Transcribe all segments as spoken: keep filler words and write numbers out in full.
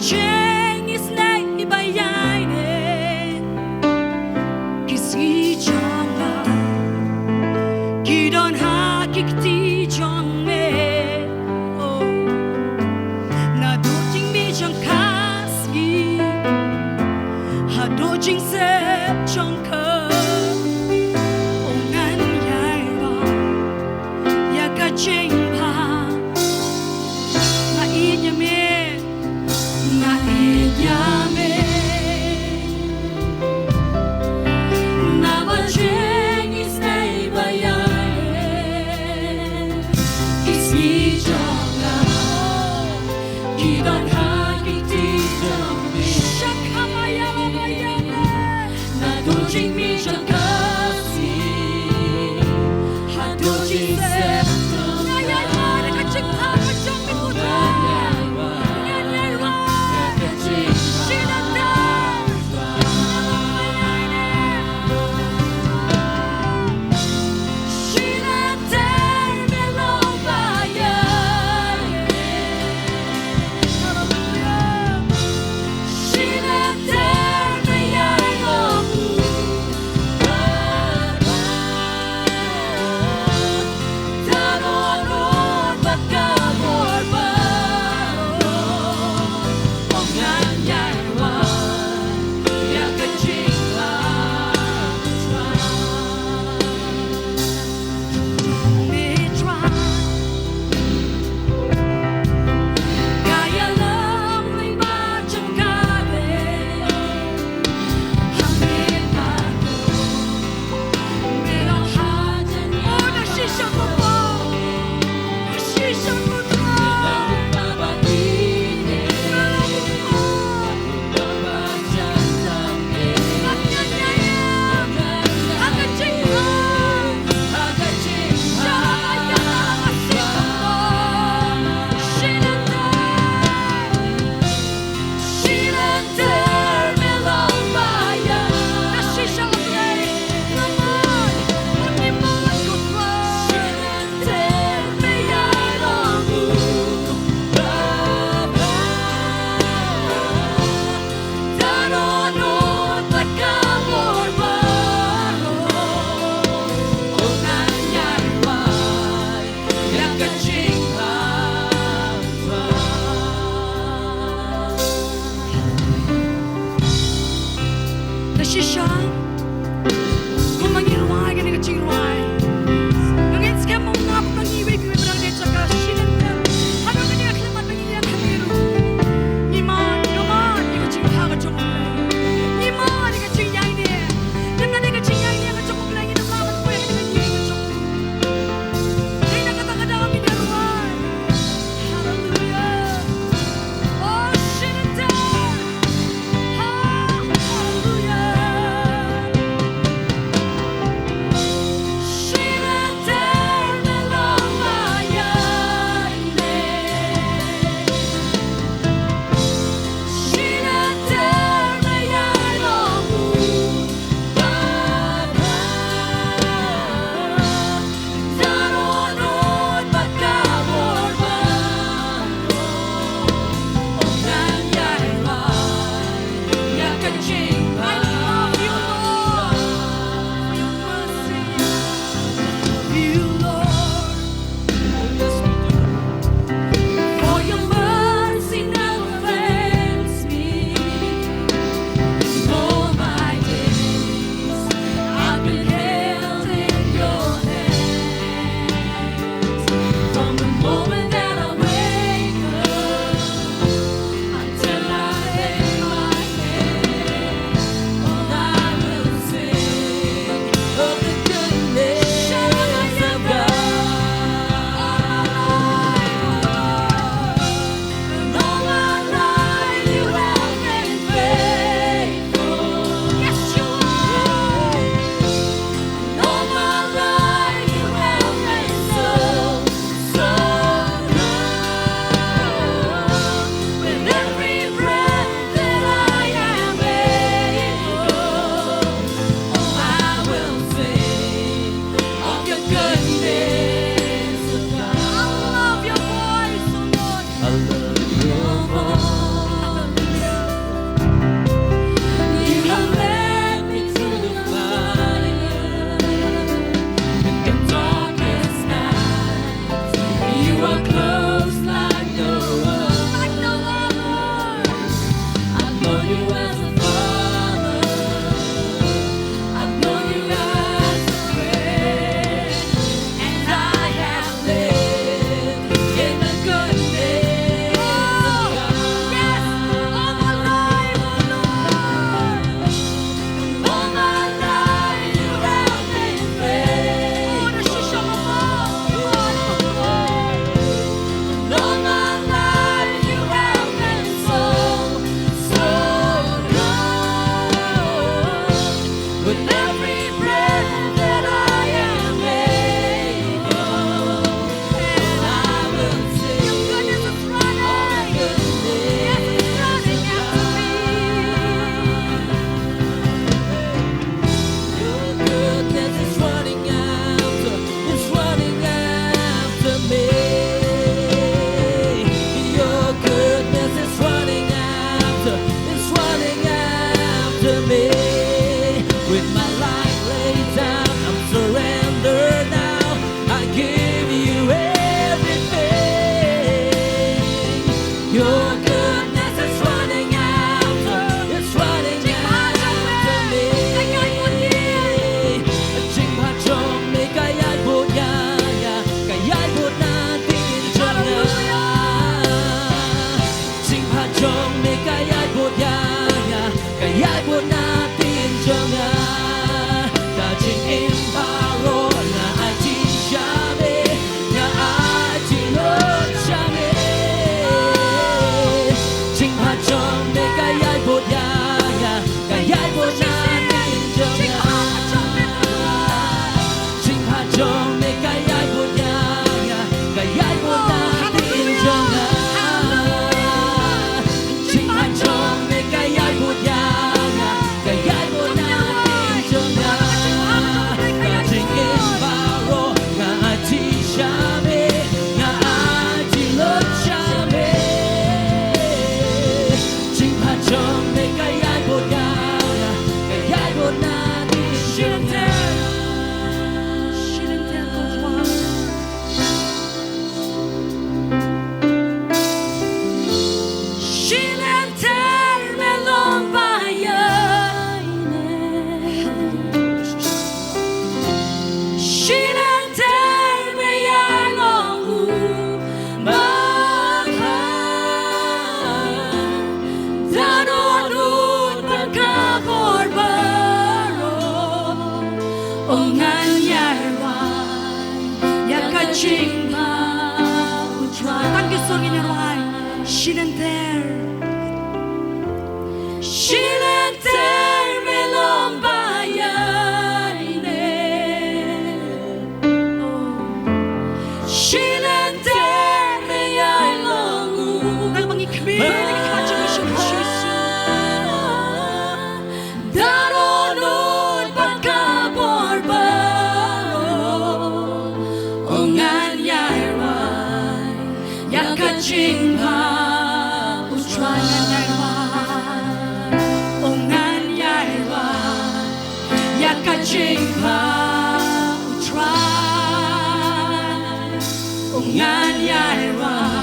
Jingïaseng i ba ïaineh. Ki sngi jong nga ki don ha ki kti jong me. Oh. Naduh jingmih jong ka sngi haduh jingsep jong ka. Oh, ngan ïai rwai ïa ka jingbha. Nga ïeit ïa me. Nga ïeit ïa me. Naba jingïaseng ba ïaineh. Ki sngi jong nga ki don ha ki kti jong me. Shakhamaya ba ïaineh. Naduh jingmih jong ka sngi haduh jingsep jong nga. Ngan ïai rwai ïa ka jingpang ka jong me, ko Trai. Ngan ïai rwai. Shi lynter. Shi lynter me long ba ïaineh. Haleluya. Shisha. Kumba ngi rwai kane ka jingrwai, nga ngeit skhem ba ngap ba ngi wei kiwei ba dang dei jaka shi lynter. Haduh kane ka khyllipmat ba ngi ïeng hangne ruh, ngi mad, nga mad ïa ka jingbha ka jong U Blei. Ngi mad ïa ka jingïaineh. Lymda dei ka jingïaineh ka jong U Blei, ngin ym lah ban poi ha kane ka ïing ka jong U. Dei na kata ka daw ngin ïa rwai. Haleluya. Oh, shi lynter. Haleluya. Ïa rwai ïa ka jingbha U Trai. Tang ki sur ngin ïa rwai. Shi lynter, shi lynter me long ba ïaineh. Shi lynter me ïai long u. Nang ba ngi khmih, ngi khmih, Jisu, Jisu. Da dohnud bad ka bor baroh, oh ngan ïai rwai ïa ka jingbha U Trai, ngan ïai rwai. Oh ngan ïai rwai ïa ka jingbha U Trai. Oh ngan ïai rwai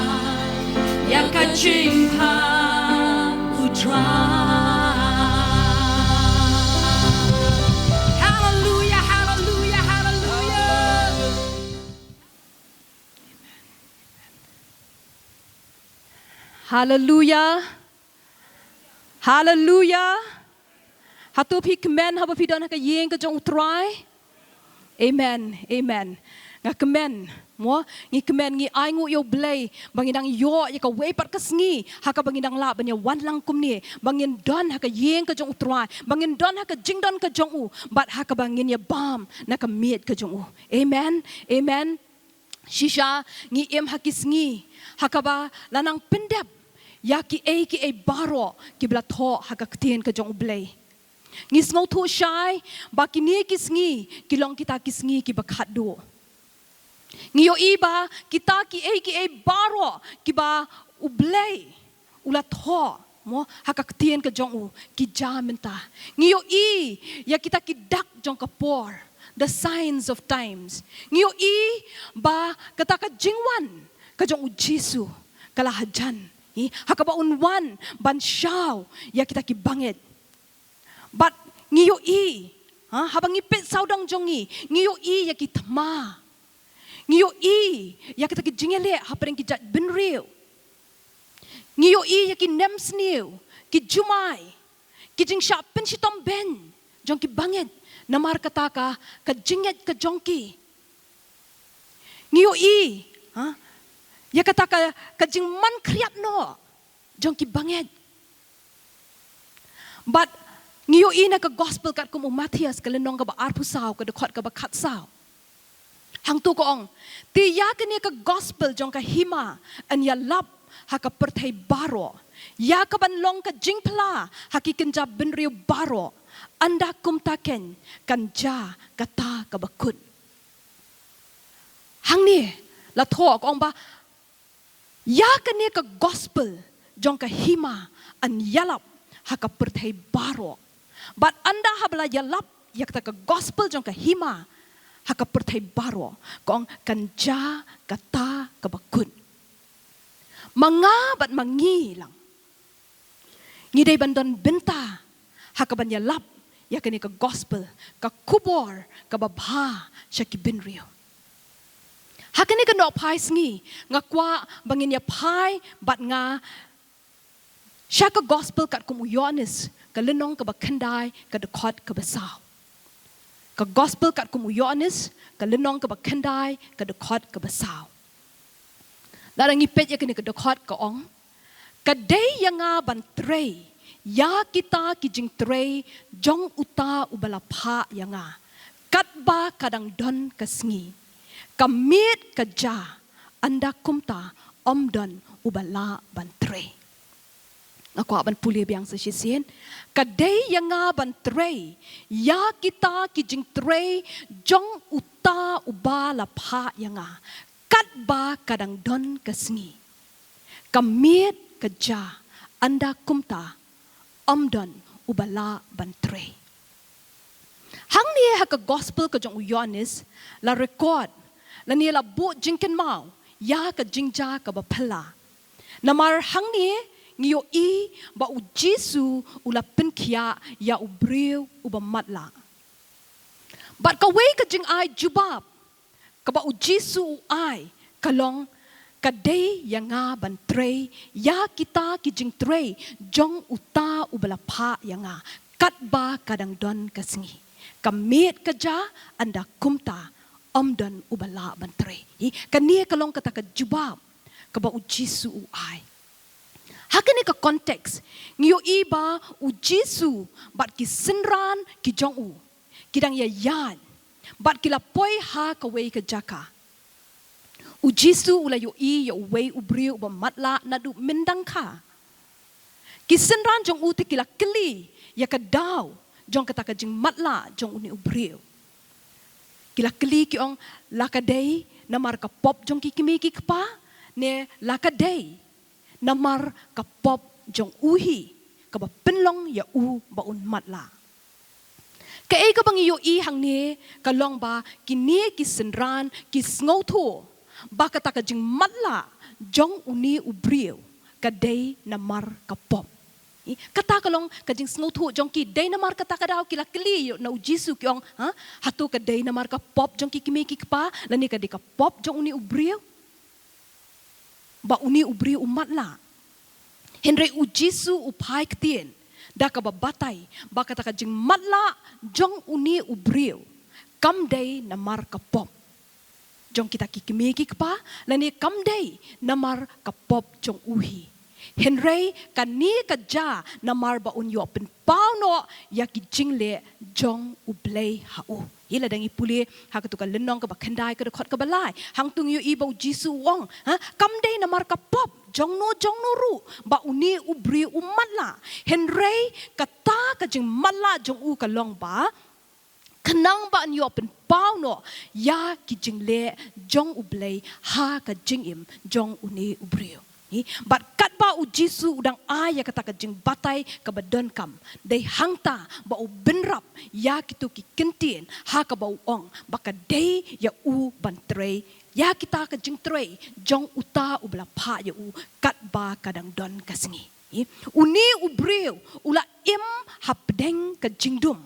ïa ka jingbha U Trai. Hallelujah, hallelujah, hallelujah. Hallelujah. Hallelujah. Hato phi kmen haba phi don ha ka ïing ka jong U Trai? Amen. Amen. Nga kmen, mo, ngi kmen, ngi ainguh ïa U Blei ba ngi dang ïoh ïa kawei pat ka sngi ha kaba ngi dang lah ban ïa wan lang kumne, ba ngin don ha ka ïing ka jong U Trai, ba ngin don ha ka jingdon ka jong U, bad ha kaba ngin ïa bam na ka miej ka jong U. Amen. Amen. Shisha ngi im ha ki sngi ha kaba la nang pyndep ïa kiei kiei baroh kiba la thoh ha ka ktien ka jong U Blei. Ngi sngewthuh shai ba kine ki sngi ki long kita ki sngi kiba khatduh. Ngi ïohi ba kita kiei kiei baroh kiba U Blei u la thoh, mo, ha ka ktien ka jong U, ki jia mynta. Ngi ïohi ïa kita ki dak jong ka por, the signs of times. Ngi ïohi ba kata ka jingwan ka jong U Jisu ka la hajan, i, ha kaba Un wan ban shaw ïa kita ki bangeit. Bad ngi ïohi, ha, haba ngi peit sawdong jong ngi, ngi ïohi ïa ki thma. Ngi ïohi ïa kita ki jingïaleh hapdeng ki jaitbynriew. Ngi ïohi ïa ki nemsniew, ki jumai, ki jingshah pynshitom beiñ jong ki bangeit namar kata ka, ka jingngeit ka jong ki. Ngi ïohi, ha, ïa kata ka, ka jingman khriat noh jong ki bangeit. Bad ngi ïohi na ka gospel katkum u Mathaios, ka lynnong kaba arphew saw, ka dkhot kaba khatsaw. Hangto ka ong, te ïa kane ka gospel jong ka hima yn ïalap ha ka pyrthei baroh, ïa kaban long ka jingphla ha ki kynja bynriew baroh, ynda kumta keiñ kan jia kata kaba kut. Hangne la thoh ka ong ba ïa kane ka gospel jong ka hima yn ïalap ha ka pyrthei baroh. Bad ynda haba la ïalap ïa kata ka gospel jong ka hima ha ka pyrthei baroh, ka ong kan jia kata kaba kut. Ma nga bad ma ngi lang, ngi dei ban don bynta ha kaban ïalap ïa kane ka gospel, ka khubor kaba bha sha ki bynriew. Ha kane ka nohphai sngi nga kwah ba ngin ïa phai bad nga sha ka gospel katkum u Ïoannis, ka lynnong kaba khyndai, ka dkhot kaba saw. Ka gospel katkum u Ïoannis, ka lynnong kaba khyndai, ka dkhot kaba saw. Lada ngi peit ïa kane ka dkhot, ka ong, ka dei ïa nga ban trei ïa kita ki jingtrei jong uta uba la phah ïa nga, katba ka dang don ka sngi. Ka miet ka jia, ynda kumta ym don uba lah ban trei. Nga kwah ban pule biang sa shisien. Ka dei ïa nga ban trei ïa kita ki jingtrei jong uta uba la phah ïa nga, katba ka dang don ka sngi. Ka miet ka jia, ynda kumta ym don uba lah ban trei. Hangne ha ka gospel ka jong u Ïoannis la record, lane la buh jingkynmaw ïa ka jingjia kaba phylla. Namar hangne ngi ïohi ba u Jisu u la pynkhiah ïa u briew uba matlah. Bad kawei ka jingai jubab kaba u Jisu u ai ka long, ka dei ïa nga ban trei ïa kita ki jingtrei jong uta uba la phah ïa nga, katba ka dang don ka sngi. Ka miet ka ja, ynda kumta ym don uba lah ban trei. Hi, kane ka long kata ka jubab kaba u Jisu u ai. Ha kane ka context, ngi ïohi ba u Jisu bad ki synran ki jong u ki dang ïa ïaid bad ki la poi ha kawei ka jaka. U Jisu u la ïohi ïa uwei u briew uba matlah naduh myndang kha. Ki synran jong u te ki la kylli ïa ka daw jong kata ka jingmatlah jong une u briew. Ki la kylli ki ong, la ka dei namar ka pop jong ki kmie ki kpa, ne la ka dei namar ka pop jong u hi kaba pynlong ïa u ba un matlah. Kaei kaba ngi ïohi hangne ka long ba kine ki synran ki sngewthuh ba kata ka jingmatlah jong une u briew ka dei namar ka pop. Kata ka long ka jingsngewthuh jong ki, dei namar kata ka daw ki la kylli na u Jisu ki ong, ha? Hato ka dei namar ka pop jong ki kmie ki kpa, lane ka dei ka pop jong une u briew ba une u briew u matlah? Hynrei u Jisu u phai ktien da kaba batai ba kata ka jingmatlah jong une u briew kam dei namar ka pop jong kita ki kmie ki kpa, lane kam dei namar ka pop jong u hi. Hynrei kane ka ja namar ba un ïoh pynpaw noh ïa ki jingleh jong U Blei ha u. Hi, lada ngi pule ha katu ka lynnong kaba khyndai ka dkhot kaba lai, hangto ngi ïohi ba u Jisu u ong, ha, kam dei namar ka pop jong no jong no ruh ba une u briew u matlah. Hynrei kata ka jingmatlah jong u ka long ba khnang ba un ïoh pynpaw noh ïa ki jingleh jong U Blei ha ka jingim jong une u briew. Hi, bad katba u Jisu u dang ai ïa kata ka jingbatai kaba donkam, dei hangta ba u bynrap ïa kito ki kyntien ha kaba u ong ba ka dei ïa u ban trei ïa kita ka jingtrei jong uta uba la phah ïa u katba ka dang don ka sngi. Hi, une u briew u la im hapdeng ka jingdum.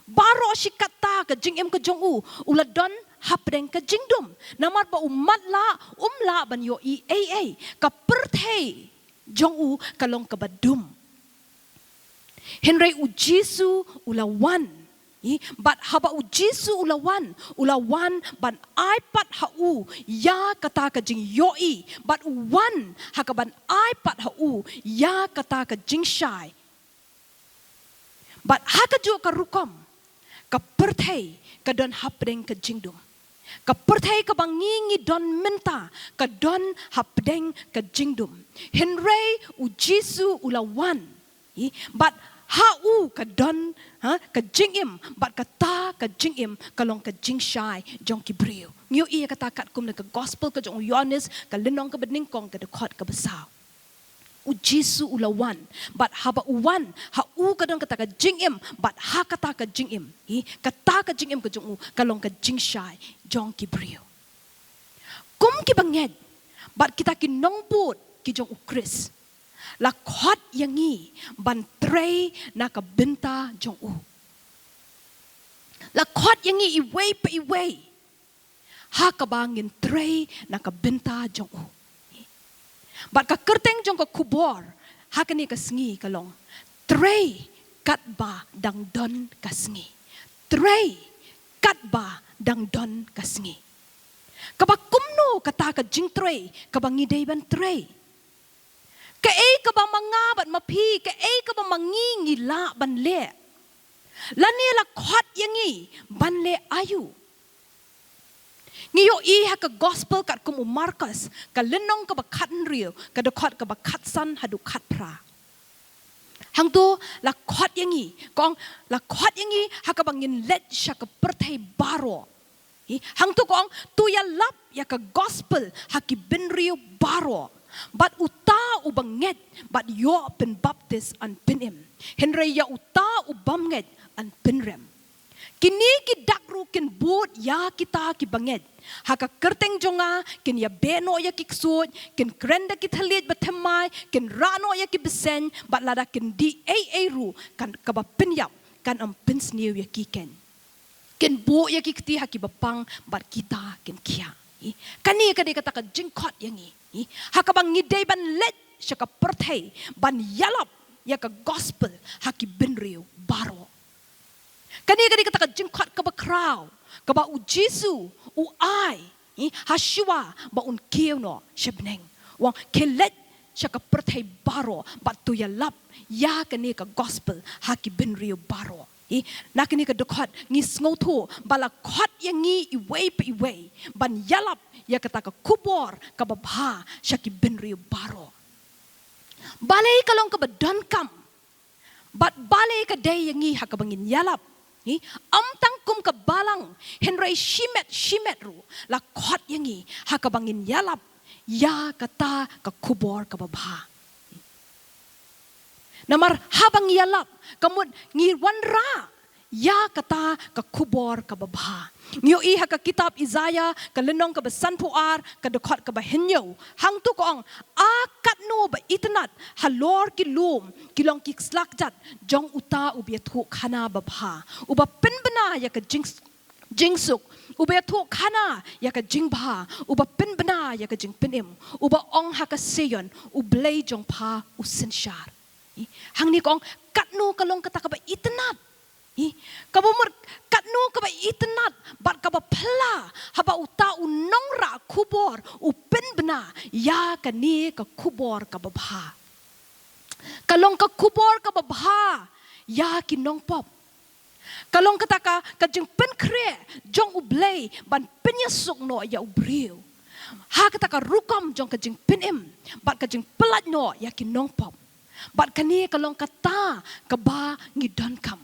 Baroh shi katta ka jingim ka jong u u la don hapdeng ka jingdum. Namar ba u matlah um lah ban ïohi ei ei, ka pyrthei jong u ka long kaba dum. Hynrei u Jisu u la wan. Hi, bad haba u Jisu u la wan, u la wan ban ai pat ha u ïa kata ka jingïohi, bad u wan ha kaban ai pat ha u ïa kata ka jingshai. Bad ha kajuh ka rukom, ka pyrthei ka don hapdeng ka jingdum. Ka pyrthei kaba ngi ngi don mynta ka don hapdeng ka jingdum. Hynrei u Jisu u la wan. Hi, bad ha u ka don, ha, ka jingim, bad kata ka jingim ka long ka jingshai jong ki briew. Ngi ïohi ïa kata katkum na ka gospel ka jong u Ïohannes, ka lynnong kaba nyngkong, ka dkhot kaba saw. U Jisu u la wan, bad haba u wan, ha u ka don kata ka jingim, bad ha kata ka jingim, hi, kata ka jingim ka jong u ka long ka jingshai jong ki briew. Kum ki bangeit bad kita ki nongbud ki jong u Khrist, la khot ïa ngi ban trei na ka bynta jong u. La khot ïa ngi iwei pa iwei ha kaba ngin trei na ka bynta jong u. Bad ka kyrteng jong ka khubor ha kane ka sngi ka long, trei katba dang don ka sngi. Trei katba dang don ka sngi. Kaba kumno kata ka jingtrei kaba ngi dei ban trei? Kaei kaba ma nga bad ma phi, kaei kaba ma ngi ngi lah ban leh? Lane la khot ïa ngi ban leh aïu? Ngi ïohi ha ka gospel katkum u Markos, ka lynnong kaba khathynriew, ka dkhot kaba khatsan haduh khatphra. Hangto la khot ïa ngi, ka ong, la khot ïa ngi ha kaba ngin leit sha ka pyrthei baroh. Hi, hangto ka ong, to ïalap ïa ka gospel ha ki bynriew baroh. Bad uta u bangeit bad ïoh pynbaptis yn pynim. Hynrei ïa uta u bym ngeit yn pynrem. Kine ki dak ruh kin bud ïa kita ki bangeit. Ha ka kyrteng jong nga kin ïabeh noh ïa ki ksuid, kin kren da ki thylliej bathymmai, kin rah noh ïa ki bseiñ, bad lada kin dih ei ei ruh kan, kaba pynïap, kan ym pynsniew ïa ki keiñ. Kin buh ïa ki kti ha kiba pang bad kita kin khiah. Hi, kane ka dei kata ka jingkhot ïa ngi. Hi, ha kaba ngi dei ban leit sha ka pyrthei ban ïalap ïa ka gospel ha ki bynriew baroh. Kane ka dei kata ka jingkhot kaba khraw kaba u Jisu u ai, eh, ha shuwa ba un kiew noh sha bneng. U ong, khie leit sha ka pyrthei baroh bad to ïalap ïa kane ka gospel ha ki bynriew baroh. Eh, na kane ka dkhot ngi sngewthuh ba la khot ïa ngi iwei pa iwei ban ïalap ïa kata ka khubor kaba bha sha ki bynriew baroh. Balei ka long kaba donkam bad balei ka dei ïa ngi ha kaba ngin ïalap? Ngi, ym tang kum ka balang, hynrei shimet shimet ruh la khot ïa ngi ha kaba ngin ïalap ïa kata ka khubor kaba bha. Namar haba ngi ïalap, ka mut ngi wanrah ïa kata ka khubor kaba bha. Ngi ïohi ha ka kitab Isaiah ka lynnong kaba sanphew ar ka dkhot kaba hynñiew. Hangto ka ong, a katno ba itynnad halor ki lum ki long ki slakjat jong uta uba ïathuh khana babha, uba pynbna ïa ka jing, jingsuk, uba ïathuh khana ïa ka jingbha, uba pynbna ïa ka jingpynim, uba ong ha ka Sion, U Blei jong pha u synshar. Hangne ka ong, katno ka long kata kaba itynnad. Hi, kaba mut katno kaba itynnad bad kaba phylla haba uta u nongrah khubor u pynbna ïa kane ka khubor kaba bha. Ka long ka khubor kaba bha ïa ki nongpop. Ka long kata ka, ka jingpynkhreh jong U Blei ban pynïasuk noh ïa u briew ha kata ka rukom jong ka jingpynim bad ka jingpyllait noh ïa ki nongpop. Bad kane ka long kata kaba ngi donkam.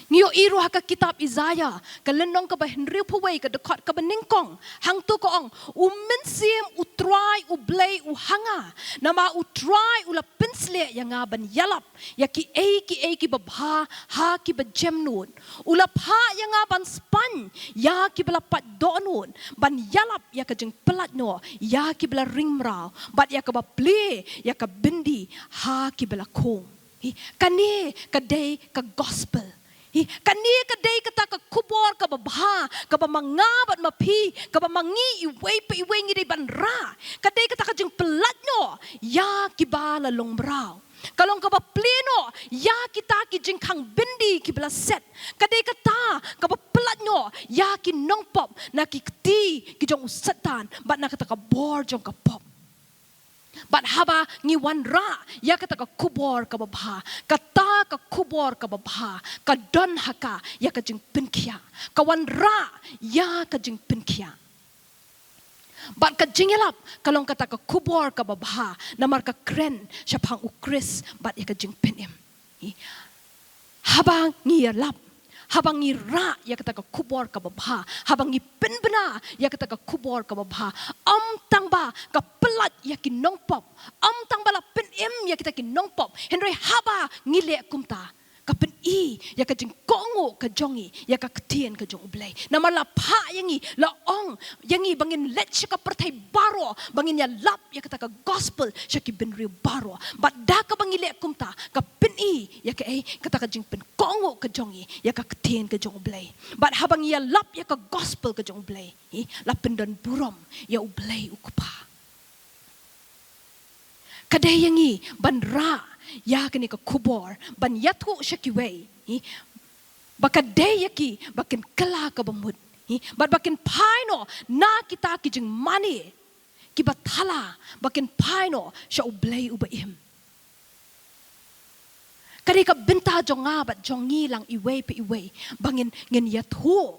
Ngi ïohi ruh ha ka kitab Isaiah ka lynnong kaba hynriewphew wei ka dkhot kaba nyngkong. Hangto ka ong, U Mynsiem U Trai U Blei u ha nga, namar U Trai u la pynsleh ïa nga ban ïalap ïa kiei kiei kiba bha ha kiba jemnud. U la phah ïa nga ban spaiñ ïa kiba la pait dohnud, ban ïalap ïa ka jingpyllait noh ïa kiba la ring mraw, bad ïa kaba plie ïa ka byndi ha kiba la khung. Hi, kane ka dei ka gospel. Hi, kane ka dei kata ka khubor kaba bha kaba ma nga bad ma phi, kaba ma ngi iwei pa iwei ngi dei ban rah. Ka dei kata ka jingpyllait noh ïa kiba la long mraw. Ka long kaba plie noh ïa kita ki jingkhang byndi kiba la set. Ka dei kata kaba pynlait noh ïa ki nongpop na ki kti ki jong u Soitan bad na kata ka bor jong ka pop. Bad haba ngi wanrah ïa kata ka khubor kaba bha, kata ka khubor kaba bha ka don ha ka ïa ka jingpynkhiah. Ka wanrah ïa ka jingpynkhiah. Bad ka jingïalap ka long kata ka khubor kaba bha, namar ka kren shaphang u Khrist bad ïa ka jingpynim. Haba ngi ïalap, haba ngi rah ïa kata ka khubor kaba bha, haba ngi pynbna ïa kata ka khubor kaba bha, ym tang ba ka pynlait ïa ki nongpop, ym tang ba la pynim ïa kita ki nongpop, hynrei haba ngi leh kumta, ka pyni ïa ka jingkohnguh ka jong ngi ïa ka ktien ka jong U Blei. Namar la phah ïa ngi, la ong ïa ngi ba ngin leit sha ka pyrthei baroh, ba ngin ïalap ïa kata ka gospel sha ki bynriew baroh. Bad da kaba ngi leh kumta, ka pyni ïa kaei, kata ka jingpynkohnguh ka jong ngi ïa ka ktien ka jong U Blei. Bad haba ngi ïalap ïa ka gospel ka jong U Blei, hi, la pyndon burom ïa U Blei U Kpa. Ka dei ïa ngi ban rah ïa kane ka khubor, ban ïathuh sha kiwei, hi, ba ka dei ïa ki ba kin kylla kaba mut, hi, bad ba kin phai noh na kita ki jingmane kiba thala, ba kin phai noh sha U Blei uba im. Ka dei ka bynta jong nga bad jong ngi lang iwei pa iwei ba ngin, ngin ïathuh,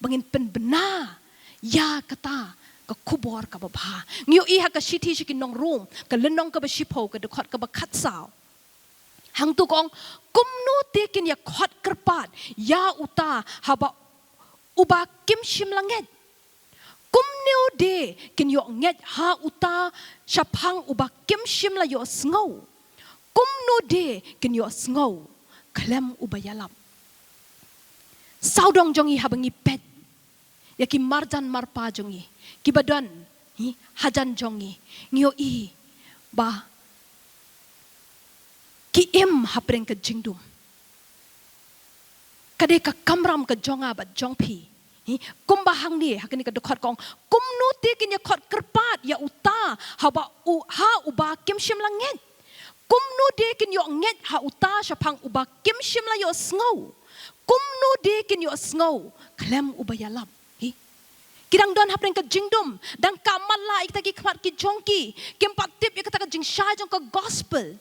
ba ngin pynbna ïa kata ka khubor kaba bha. Ngi ïohi ha ka shithi sha ki nong Rom, ka lynnong kaba shiphew, ka dkhot kaba khatsaw. Hangto ka ong, kumno te kin ïa khot kyrpad ïa uta haba uba kim shym la ngeit? Kumno de kin ïoh ngeit ha uta shaphang uba kim shym la ïohsngew? Kumno de kin ïohsngew khlem uba ïalap? Sawdong jong ngi haba ngi peit ïa ki marjan marpa jong ngi kiba don, hi, hajan jong ngi, ngi ïohi ba ki im hapdeng ka jingdum. Ka dei ka kamram ka jong nga bad jong phi. Hi, kumba hangne ha kane ka dkhot ka ong, kumno te kin ïa khot kyrpad ïa uta haba u, ha uba kim shym la ngeit? Kumno de kin ïoh ngeit ha uta shaphang uba kim shym la ïohsngew? Kumno de kin ïohsngew khlem uba ïalap? Hi. Ki dang don hapdeng ka jingdum, dang kah matlah ïa kita ki khmat ki jong ki, kim pat tip ïa kata ka jingshai jong ka gospel.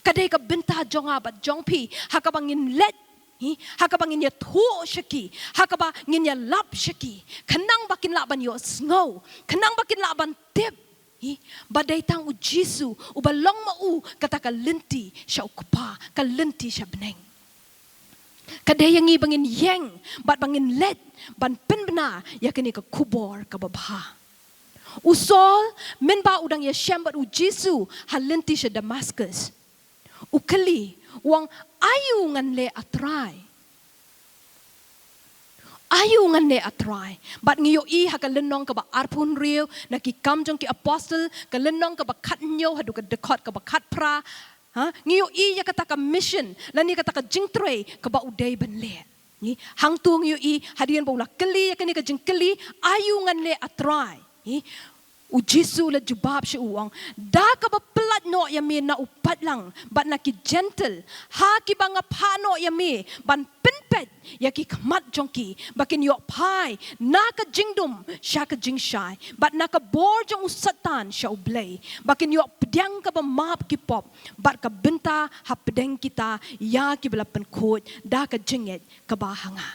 Ka dei ka bynta jong nga bad jong phi, ha kaba ngin leit, hi, ha kaba ngin ïathuh sha ki, ha kaba ngin ïalap sha ki, khnang ba kin lah ban ïohsngew, khnang ba kin lah ban tip, hi, ba dei tang u Jisu uba long ma u kata ka lynti sha u Kpa, ka lynti sha bneng. Ka dei ïa ngi ba ngin ïeng bad ba ngin leit ban pynbna ïa kane ka khubor kaba bha. U Saul, mynba u dang ïashem bad u Jisu ha lynti sha Damascus, u kylli, u ong, "Aïu ngan leh, A Trai? Aïu ngan leh, A Trai?" Bad ngi ïohi ha ka lynnong kaba arphew hynriew na Ki Kam jong ki Apostle, ka lynnong kaba khathynñiew haduh ka dkhot kaba khatphra, ha, ngi ïohi ïa kata ka mission lane kata ka jingtrei kaba u dei ban leh. Ngi, hangto ngi ïohi hadien ba u la kylli ïa kane ka jingkylli, "Aïu ngan leh, A Trai?" Ngi, u Jisu u la jubab sha u, u ong, "Da kaba pyllait noh ïa me na u paidlang bad na ki Jentil, ha kiba nga phah noh ïa me ban pynpeit ïa ki khmat jong ki, ba kin ïoh phai na ka jingdum sha ka jingshai, bad na ka bor jong u Soitan sha U Blei, ba kin ïoh pdiang kaba map ki pop, bad ka bynta hapdeng kita ïa kiba la pynkhuid da ka jingngeit kaba ha nga."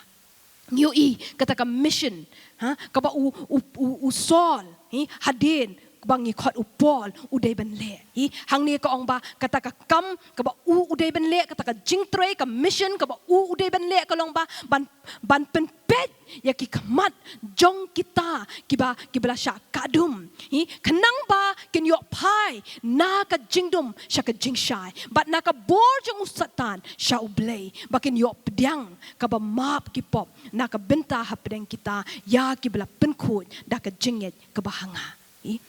Ngi ïohi kata ka mission, ha, kaba u, u, u, u Saul, hi, hadien ba ngi khot u Paul u dei ban leh. Hi, hangne ka ong ba kata ka kam kaba u u dei ban leh, kata ka jingtrei, ka mission kaba u u dei ban leh ka long ba ban, ban pynpeit ïa ki khmat jong kita kiba, kiba la shah kah dum, hi, khnang ba kin ïoh phai na ka jingdum sha ka jingshai, bad na ka bor jong u Soitan sha U Blei, ba kin ïoh pdiang kaba map ki pop na ka bynta hapdeng kita ïa kiba la pynkhuid da ka jingngeit kaba ha nga. Hi.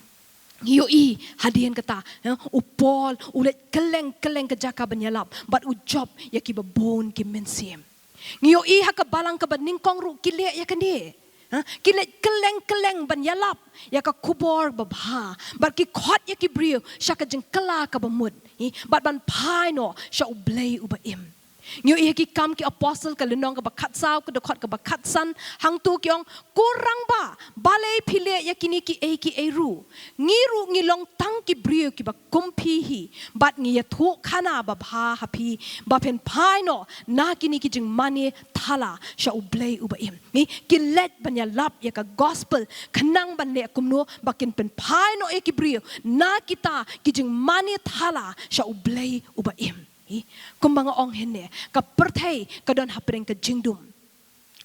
Ngi ïohi hadien kata, eh, u Paul u leit kylleng kylleng ka jaka ban ïalap bad u jop ïa kiba bun ki mynsiem. Ngi ïohi ha ka Balang kaba nyngkong ruh ki leh ïa kane. Ha? Ki leit kylleng kylleng ban ïalap ïa ka khubor babha, bad ki khot ïa ki briew sha ka jingkylla kaba mut, hi, bad ban phai noh sha U Blei uba im. Ngi ïohi ha Ki Kam ki Apostle ka lynnong kaba khatsaw, ka dkhot kaba khatsan, hangto ki ong, "Ko rangbah, balei phi leh ïa kine kiei kiei ruh? Ngi ruh ngi long tang ki briew kiba kum phi hi, bad ngi ïathuhkhana babha ha phi ba phin phai noh na kine ki jingmane thala sha U Blei uba im." Ngi, ki leit ban ïalap ïa ka gospel khnang ban leh kumno ba kin pynphai noh ïa ki briew na kita ki jingmane thala sha U Blei uba im. Hi, kumba nga ong hynne, ka pyrthei ka don hapdeng ka jingdum.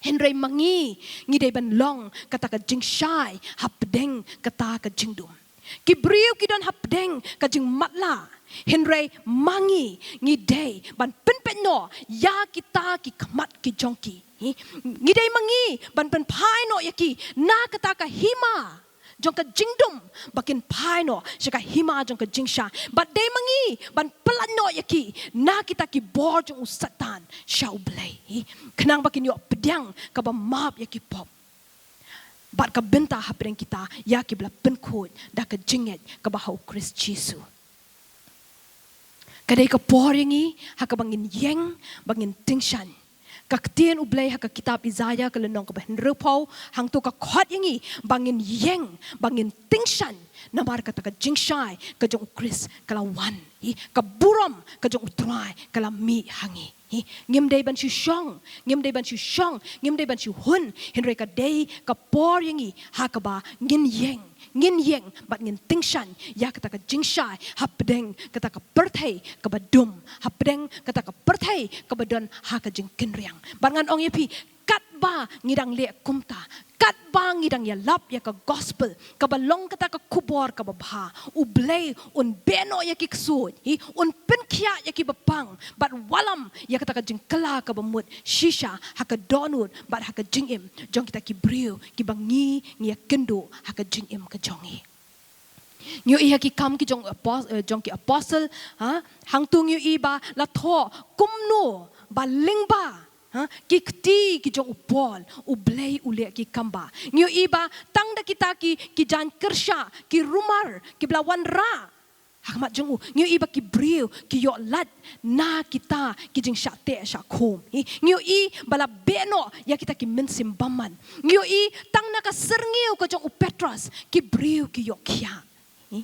Hynrei ma ngi, ngi dei ban long kata ka jingshai hapdeng kata ka jingdum. Ki briew ki don hapdeng ka jingmatlah, hynrei ma ngi, ngi dei ban pynpeit noh ïa kita ki khmat ki jong ki. Hi, ngi dei ma ngi ban pynphai noh ïa ki na kata ka hima jong ka jingdum, ba kin phai noh sha ka hima jong ka jingshai. Bad dei ma ngi ban pyllait noh ïa ki na kita ki bor jong u Soitan sha U Blei. Hi, khnang ba kin ïoh pdiang kaba map ïa ki pop, bad ka bynta hapdeng kita ïa kiba la pynkhuid da ka jingngeit kaba ha U Khrist Jisu. Ka dei ka por ïa ngi ha kaba ngin ïeng, ba ngin tyngshaiñ. Ka ktien U Blei ha ka kitab Isaïah ka lynnong kaba hynriewphew, hangto ka khot ïa ngi ba ngin ïeng, ba ngin tyngshaiñ, namar kata ka jingshai ka jong U Khrist ka la wan. Hi, ka burom ka jong U Trai ka la mih ha ngi. Hi, ngim dei ban shu shong, ngim dei ban shu shong, ngim dei ban shu hun, hynrei ka dei ka por ïa ngi ha kaba ngin ïeng, ngin ïeng bad ngin tyngshaiñ ïa kata ka jingshai hapdeng kata ka pyrthei kaba dum, hapdeng kata ka pyrthei kaba don ha ka jingkynriang. Bad ngan ong ïa phi, katba ngi dang leh kumta, katba ngi dang ïalap ïa ka gospel, kaba long kata ka khubor kaba bha, U Blei un beh noh ïa ki ksuid, hi, un pynkhiah ïa kiba pang, bad wallam ïa kata ka jingkylla kaba mut shisha ha ka dohnud bad ha ka jingim jong kita ki briew kiba ngi, ngi ïakynduh ha ka jingim ka jong ngi. Ngi ïohi ha Ki Kam ki jong apos-, eh, jong ki Apostle, ha, hangto ngi ïohi ba la thoh kumno ba lyngba, ha, ki kti ki jong u Paul U Blei u leh ki kam bha. Ngi ïohi ba tang da kita ki, ki jaiñ kyrsha, ki rumar kiba la wanrah, Ha khmat jong u, ngi ïohi ba ki briew ki ïoh lait na kita ki jingshah teh shah khum. Hi, ngi ïohi ba la beh noh ïa kita ki mynsiem bymman. Ngi ïohi tang na ka syrngiew ka jong u Petros, ki briew ki ïoh khiah. Hi,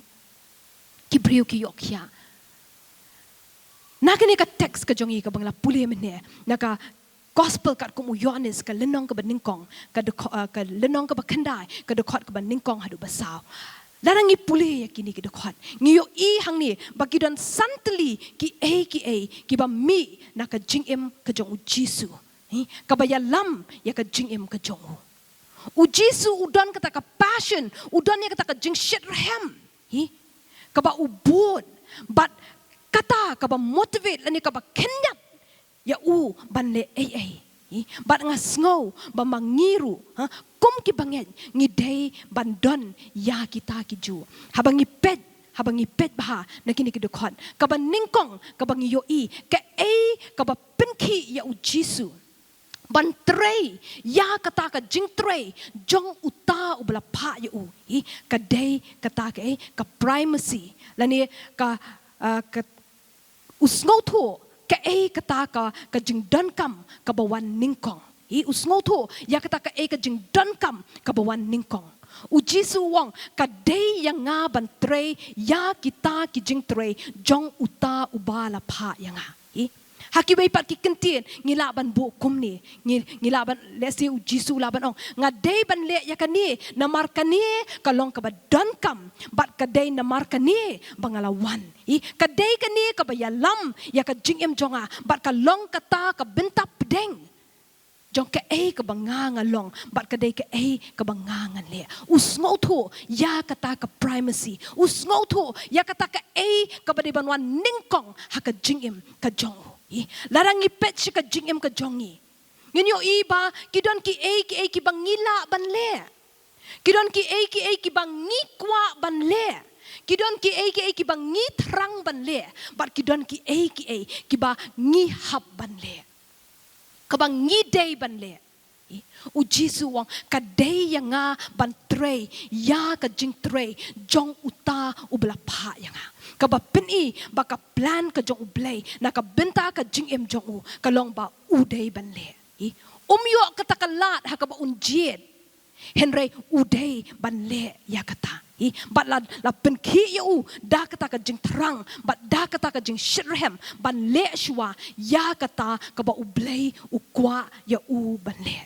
ki briew ki ïoh khiah. Na kane ka text ka jong ngi kaba nga la pule mynne, na ka Gospel katkum u Ïoannis, ka lynnong kaba nyngkong, ka dkhot, ah, ka lynnong kaba khyndai, ka dkhot kaba nyngkong haduh ba saw. Lada ngi pule ïa kine ki dkhot, ngi ïohi hangne ba ki don san tylli kiei kiei kiba mih na ka jingim ka jong u Jisu. Hi, kaba ïalam ïa ka jingim ka jong u. U Jisu u don kata ka passion, u don ïa kata ka jingshitrhem. Hi, kaba u bud, bad kata kaba motivate lane kaba khyndiat ïa u ban leh ei ei. Hi, bad nga sngew ba ma ngi ruh, ha, kum ki bangeit ngi dei ban don ïa kita ki juh. Haba ngi peit, haba ngi peit bha na kine ki dkhot, kaba nyngkong kaba ngi ïohi, kaei kaba pynkhih ïa u Jisu ban trei ïa kata ka jingtrei jong uta uba la phah ïa u. Hi, ka dei kata kaei, ka primacy, lane ka, ah, ka u sngewthuh kaei kata ka, ka jingdonkam kaba wan nyngkong. Hi, u sngewthuh ïa kata kaei ka jingdonkam kaba wan nyngkong. U Jisu u ong, ka dei ïa nga ban trei ïa kita ki jingtrei jong uta uba la phah ïa nga. Hi, ha kiwei pat ki kyntien ngi lah ban buh kumne, ngi, ngi lah ban, let's say, u Jisu u lah ban ong, nga dei ban leh ïa kane namar kane ka long kaba donkam, bad ka dei namar kane ba nga la wan. Hi, ka dei kane kaba ïalam ïa ka jingim jong nga, bad ka long kata ka bynta pdeng jong kaei kaba nga nga long, bad ka dei kaei kaba nga ngan leh. U sngewthuh ïa kata ka primacy, u sngewthuh ïa kata kaei kaba dei ban wan nyngkong ha ka jingim ka jong u. Hi, lada ngi peit sha ka jingim ka jong ngi, ngin ïohi ba ki don kiei kiei kiba ngi lah ban leh. Ki don kiei kiei kiba ngi kwah ban leh. Ki don kiei kiei kiba ngi thrang ban leh. Bad ki don kiei kiei kiba ngi hap ban leh, kaba ngi dei ban leh. Hi, u Jisu u ong, ka dei ïa nga ban trei ïa ka jingtrei jong uta uba la phah ïa nga. Kaba pyni ba ka plan ka jong U Blei na ka bynta ka jingim jong u ka long ba u dei ban leh. Hi, um ïoh kata ka lad ha kaba un jied, hynrei u dei ban leh ïa kata. Hi, bad la, la pynkhih ïa u da kata ka jingthrang bad da kata ka jingshitrhem ban leh shuwa ïa kata kaba U Blei u kwah ïa u ban leh.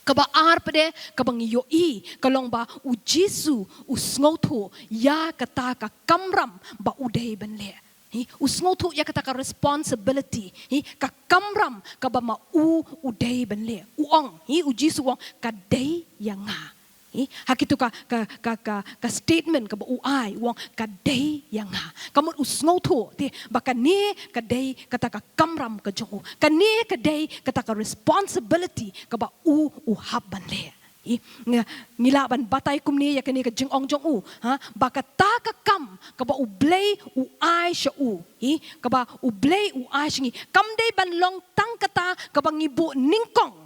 Kaba ar pat de kaba ngi ïohi ka long ba u Jisu u sngewthuh ïa kata ka kamram ba u dei ban leh. Hi, u sngewthuh ïa kata ka responsibility, hi, ka kamram kaba ma u u dei ban leh. U ong, hi, u Jisu u ong, ka dei ïa nga. Hi, ha kito ka, ka, ka, ka, ka statement kaba u ai, u ong, ka dei ïa nga. Ka mut u sngewthuh te ba kane ka dei kata ka kamram ka jong u. Kane ka dei kata ka responsibility kaba u u hap ban leh. Hi, nga, ngi lah ban batai kumne ïa kane ka jingong jong u, ha, ba kata ka kam kaba U Blei u ai sha u, hi, kaba U Blei u ai sha ngi, kam dei ban long tang kata kaba ngi buh nyngkong.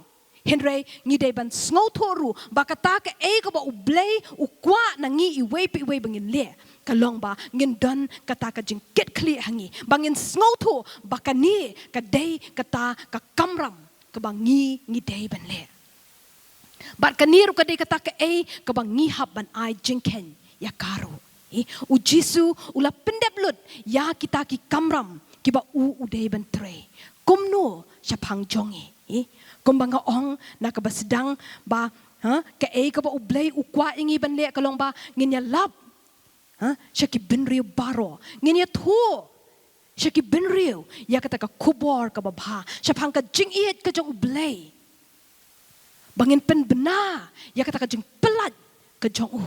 Hynrei ngi dei ban sngewthuh ruh ba kata kaei kaba U Blei u kwah na ngi iwei pa iwei ba ngin leh, ka long ba ngin don kata ka jingkitkhlieh ha ngi, ba ngin sngewthuh ba kane ka dei kata ka kamram kaba ngi, ngi dei ban leh. Bad kane ruh ka dei kata kaei kaba ngi hap ban ai jingkheiñ ïa ka ruh. Hi, u Jisu u la pyndep lut ïa kita ki kamram kiba u u dei ban trei. Kumno shaphang jong ngi? Hi, kumba nga ong na kaba sdang ba, ha, kaei kaba U Blei u kwah ïa ngi ban leh ka long ba ngin ïalap, ha, sha ki bynriew baroh. Ngin ïathuh sha ki bynriew ïa kata ka khubor kaba bha shaphang ka jingïeit ka jong U Blei, ba ngin pynbna ïa kata ka jingpyllait ka jong u,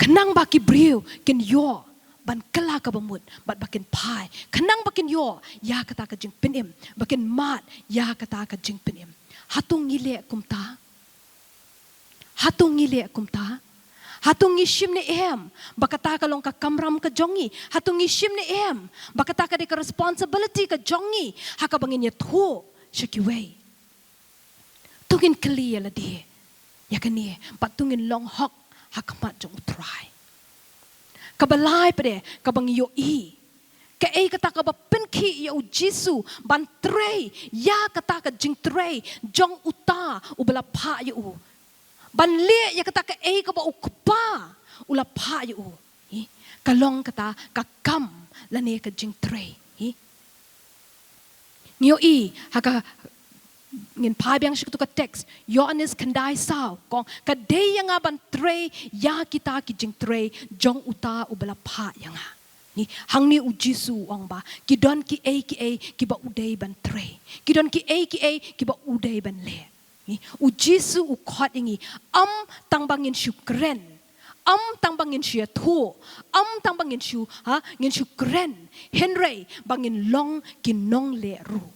khnang ba ki briew kin ïoh ban kylla kaba mut bad ba kin phai, khnang ba kin ïoh ïa kata ka jingpynim, ba kin mad ïa kata ka jingpynim. Hato ngi leh kumta? Hato ngi leh kumta? Hato ngi shim ne em ba kata ka long ka kamram ka jong ngi? Hato ngi shim ne em ba kata ka dei ka responsibility ka jong ngi ha kaba ngin ïathuh sha kiwei? To ngin kylli ïa lade ïa kane, bad to ngin long hok ha khmat jong U Trai. Kaba lai pat de, kaba ngi ïohi, kaei kata kaba pynkhih ïa U Jisu ban trei ïa kata ka jingtrei jong uta uba la phah ïa u, ban leh ïa kata kaei kaba U Kpa u la phah ïa u, hi, ka long kata ka kam lane ka jingtrei, hi. Ngi ïohi ha ka, ngin phai biang sha katu ka text, Ïoannis khyndai saw, ka ong, ka dei ïa nga ban trei ïa kita ki jingtrei jong uta uba la phah ïa nga. Ni, hangne U Jisu u ong ba ki don kiei kiei kiba u dei ban trei, ki don kiei kiei kiba u dei ban leh. Ni, U Jisu u khot ïa ngi, ym tang ba ngin shu kren, ym tang ba ngin shu ïathuh, ym tang ba ngin shu, ha, ngin shu kren, hynrei ba ngin long ki nongleh ruh.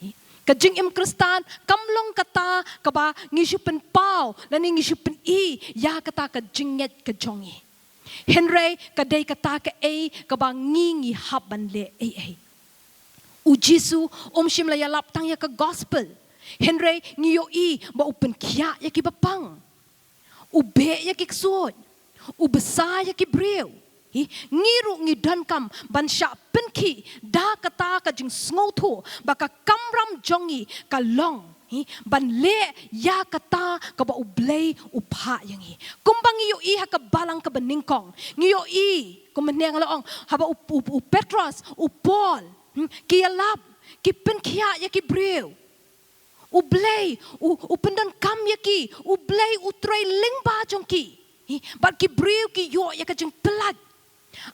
Ni, ka jingim Khristan kam long kata kaba ngi shu pynpaw lane ngi shu pyni ïa kata ka jingngeit ka jong ngi. Hynrei ka dei kata kaei kaba ngi, ngi hap ban leh ei ei. U Jisu um shym la ïalap tang ïa ka gospel, hynrei ngi ïohi ba u pynkhiah ïa kiba pang, u beh ïa ki ksuid, u bsa ïa ki briew. Hi, ngi ruh ngi donkam ban shah pynkhih da kata ka jingsngewthuh ba ka kamram jong ngi ka long, hi, ban leh ïa kata kaba U Blei u phah ïa ngi. Kumba ngi ïohi ha ka balang kaba nyngkong, ngi ïohi, kumba nga la ong, haba u, u, u Petros, u Paul, hmm, ki ïalap, ki pynkhiah ïa ki briew. U Blei u, u pyndonkam ïa ki, U Blei u trei lyngba jong ki. Hi, bad ki briew ki ïoh ïa ka jingpyllait.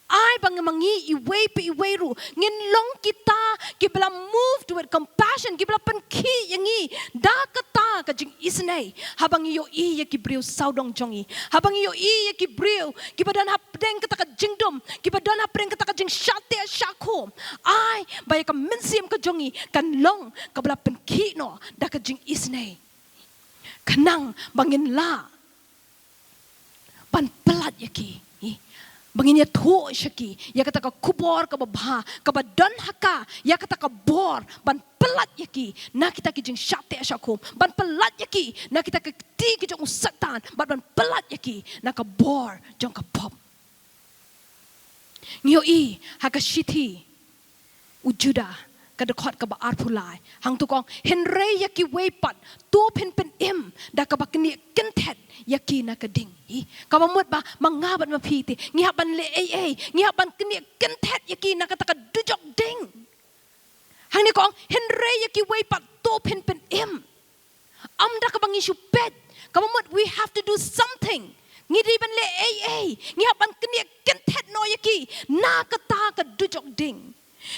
Ai ba ngi, ma ngi iwei pa iwei ruh ngin long kita kiba la moved with compassion, kiba la pynkhih ïa ngi da kata ka jingisynei, haba ngi ïohi ïa ki briew sawdong jong ngi, haba ngi ïohi ïa ki briew kiba don hapdeng kata ka jingdum, kiba don hapdeng kata ka jingshah teh shah khum. Ai ba ïa ka mynsiem ka jong ngi kan long kaba la pynkhih noh da ka jingisynei, khnang ba ngin lah ban pyllait ïa ki, hi, ba ngin ïathuh sha ki ïa kata ka khubor kaba bha kaba don ha ka, ïa kata ka bor ban pyllait ïa ki na kita ki jingshah teh shah khum, ban pyllait ïa ki na kita ki kti ki jong u Satan, bad ban pyllait ïa ki na ka bor jong ka pop. Ngi ïohi ha ka shithi u Judah, ka dkhot kaba arphew lai, hangto ka ong, hynrei ïa kiwei pat to phin pynim da kaba knieh kynthet ïa ki na ka ding. Hi, kaba mut ba ma nga bad ma phi te ngi hap ban leh ei ei, ngi hap ban knieh kynthet ïa ki na kata ka dujok ding. Hangne ka ong, hynrei ïa kiwei pat to phin pynim. Ym da kaba ngi shu peit, kaba mut we have to do something. Ngi dei ban leh ei ei, ngi hap ban knieh kynthet noh ïa ki na kata ka dujok ding.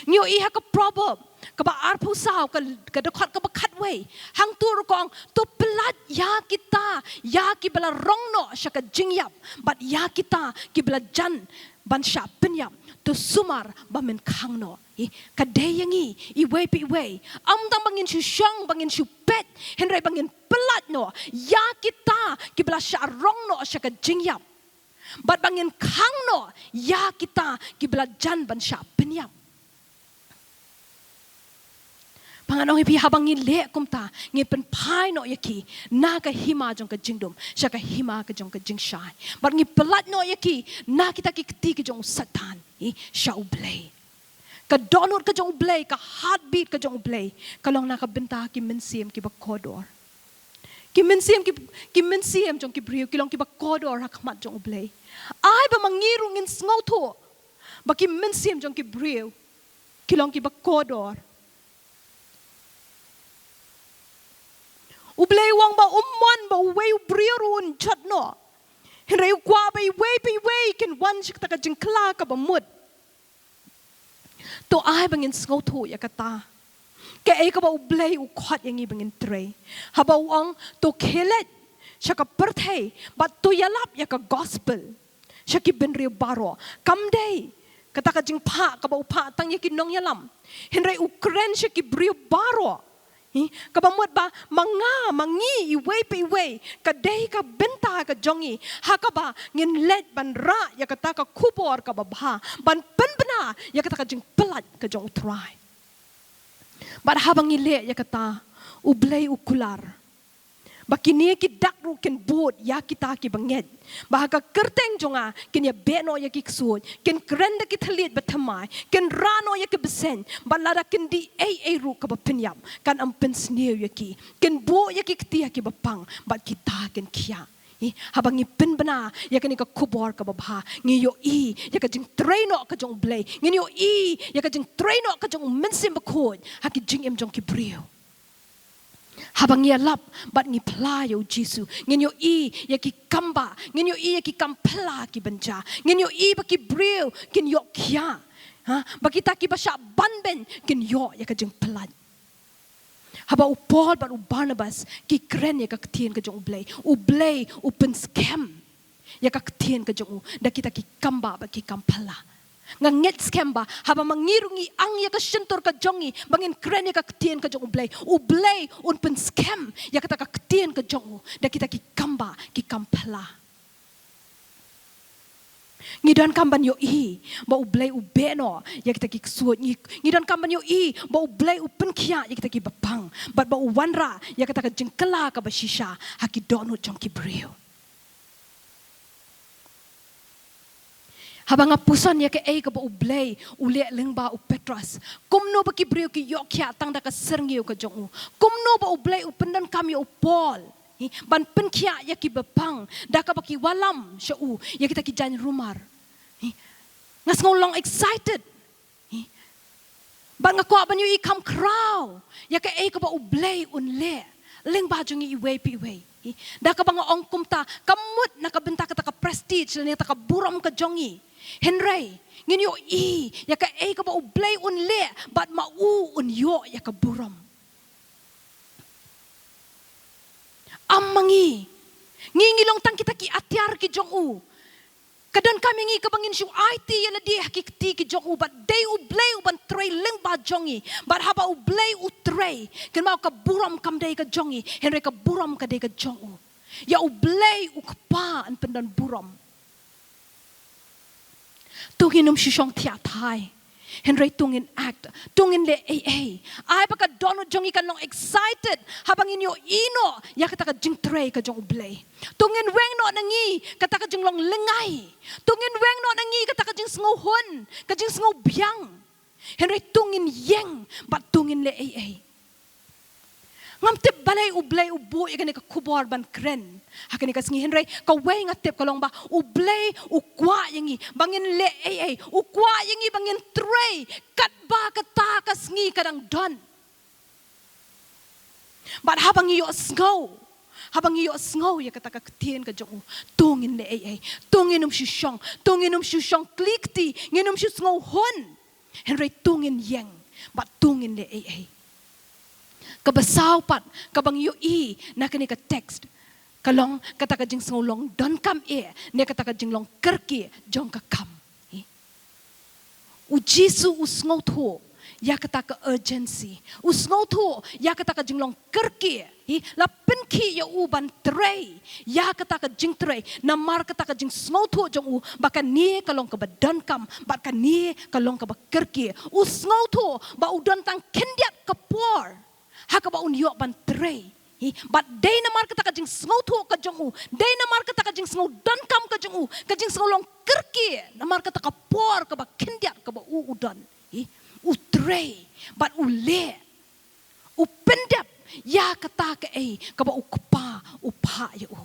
Ngi ïohi ha ka Proverb kaba arphew saw, ka, ka dkhot kaba khatwei, hangto ruh ka ong, to pyllait ïa kita, ïa kiba la rong noh sha ka jingïap, bad ïa kita kiba la jan ban shah pynïap, to sumar ba men khang noh. Hi, ka dei ïa ngi iwei pa iwei, ym tang ba ngin shu shong, ba ngin shu peit, hynrei ba ngin pyllait noh ïa kita kiba la shah rong noh sha ka jingïap, bad ba ngin khang noh ïa kita kiba la jan ban shah pynïap. Ba ngan ong ïa phi, haba ngi leh kumta, ngi pynphai noh ïa ki na ka hima jong ka jingdum sha ka hima ka jong ka jingshai, bad ngi pyllait noh ïa ki na kita ki kti ki jong u Satan, hi, sha U Blei. Ka dohnud ka jong U Blei, ka heartbeat ka jong U Blei, ka long na ka bynta ki mynsiem kiba kordor. Ki mynsiem ki, ki mynsiem jong ki briew ki long kiba kordor ha khmat jong U Blei. Ai ba ma ngi ruh ngin sngewthuh ba ki mynsiem jong ki briew ki long kiba kordor. U Blei u ong ba um mon ba uwei u briew ruh un jot noh, hynrei u kwah ba iwei pa iwei kin wan sha kata ka jingkylla kaba mut. To ai ba ngin sngewthuh ïa kata, kaei kaba U Blei u khot ïa ngi ba ngin trei, haba u ong, to khie leit sha ka pyrthei bad to ïalap ïa ka gospel sha ki bynriew baroh. Kam dei kata ka jingphah kaba u phah tang ïa ki nongïalam, hynrei u kren sha ki briew baroh. Hi, kaba mut ba ma nga ma ngi iwei pa iwei, ka dei ka bynta ka jong ngi ha kaba ngin leit ban rah ïa kata ka khubor kaba bha, ban pynbna ïa kata ka jingpyllait ka jong U Trai. Bad haba ngi leh ïa kata, U Blei u kular Ba kine ki dak ruh kin bud ïa kita ki bangeit. Ba ha ka kyrteng jong nga kin ïa beh noh ïa ki ksuid, kin kren da ki thylliej ba thymmai, kin rah noh ïa ki bseiñ, bad lada kin dih ei ei ruh kaba pynïap, kan ym pynsniew ïa ki. Kin buh ïa ki kti ha ki bapang, bad kita kin khiah. Hi, haba ngi pynbna ïa kane ka khubor kaba bha, ngi ïohi ïa ka jingtrei noh ka jong U Blei, ngi ïohi ïa ka jingtrei noh ka jong U Mynsiem Bakhuid ha ki jingim jong ki briew. Haba ngi ïalap bad ngi phla ïa U Jisu, ngin ïohi ïa ki kam ba, ngin ïohi ïa ki kam phylla ki ban jia, ngin ïohi ba ki briew kin ïoh khiah. Ha, ba kita kiba shah ban beiñ kin ïoh ïa ka jingpyllait. Haba u Paul bad u Barnabas ki kren ïa ka ktien ka jong U Blei, U Blei u pynskhem ïa ka ktien ka jong u da kita ki kam ba bad ki kam phylla. Nga ngeit skhem ba haba ma ngi ruh ngi ang ïa ka shyntur ka jong ngi ba ngin kren ïa ka ktien ka jong U Blei, U Blei un pynskhem ïa kata ka ktien ka jong u da kita ki kam ba ki kam phylla. Ngi donkam ban ïohi ba U Blei u beh noh ïa kita ki ksuid. Ngi, ngi donkam ban ïohi ba U Blei u pynkhiah ïa kita ki bapang, bad ba u wanrah ïa kata ka jingkylla kaba shisha ha ki dohnud jong ki briew. Haba nga puson ïa kaei kaba U Blei u leh lyngba u Petros, kumno ba ki briew ki ïoh khiah tang da ka syrngiew ka jong u, kumno ba U Blei u pyndonkam ïa u Paul, hi, ban pynkhiah ïa ki bapang da kaba ki wallam sha u ïa kita ki jaiñ rumar. Hi. Nga sngew long excited. Hi. Bad nga kwah ban ïohi kham khraw ïa kaei kaba U Blei un leh lyngba jong ngi iwei pa iwei. Hi. Da kaba nga ong kumta, kam mut na ka bynta kata ka prestige lane kata ka burom ka jong ngi. Hynrei ngin ïohi ïa kaei kaba U Blei un leh bad ma u un ïoh ïa ka burom. Ym ma ngi. Ngi ngi long tang kita ki atiar ki jong u. Ka donkam ïa ngi kaba ngin shu aiti ïa lade ha ki kti ki jong u, bad dei U Blei u ban trei lyngba jong ngi. Bad haba U Blei u trei, kynmaw ka burom kam dei ka jong ngi, hynrei ka burom ka dei ka jong u. Ïa U Blei U Kpa yn pyndon burom. To ngin ym shu shong thiah thai, hynrei to ngin act, to ngin leh ei ei. Ai ba ka dohnud jong ngi kan long excited haba ngin ïohi noh ïa kata ka jingtrei ka jong U Blei. To ngin weng noh na ngi kata ka jinglong lyngngai. To ngin weng noh na ngi kata ka jingsngewhun, ka jingsngewbiang. Hynrei to ngin ïeng bad to ngin leh ei ei. Ngam tip balei U Blei u buh ïa kane ka khubor ban kren ha kane ka sngi, hynrei kawei nga tip ka long ba U Blei u kwah ïa ngi ba ngin leh ei ei, u kwah ïa ngi ba ngin trei katba kata ka sngi ka dang don. Bad haba ngi ïohsngew, haba ngi ïohsngew ïa kata ka ktien ka jong u, to ngin leh ei ei, to ngin ym shu shong, to ngin ym shu shong kli kti, ngin ym shu sngewhun. Hynrei to ngin ïeng bad to ngin leh ei ei. Kaba saw pat kaba ngi ïohi na kane ka text ka long kata ka jingsngew long donkam eh ne kata ka jinglong kyrkieh jong ka kam. Hi. U Jisu u sngewthuh ïa kata ka urgency, u sngewthuh ïa kata ka jinglong kyrkieh. Hi, la pynkhih ïa u ban trei ïa kata ka jingtrei namar kata ka jingsngewthuh jong u ba kane ka long kaba donkam bad kane ka long kaba kyrkieh. U sngewthuh ba u don tang khyndiat ka por ha kaba un ïoh ban trei. Hi, bad dei namar kata ka jingsngewthuh ka jong u, dei namar kata ka jingsngew donkam ka jong u, ka jingsngew long kyrkieh namar kata ka por kaba khyndiat kaba u u don. Hi, u trei bad u leh, u pyndep ïa kata kaei kaba u Kpa u phah ïa u.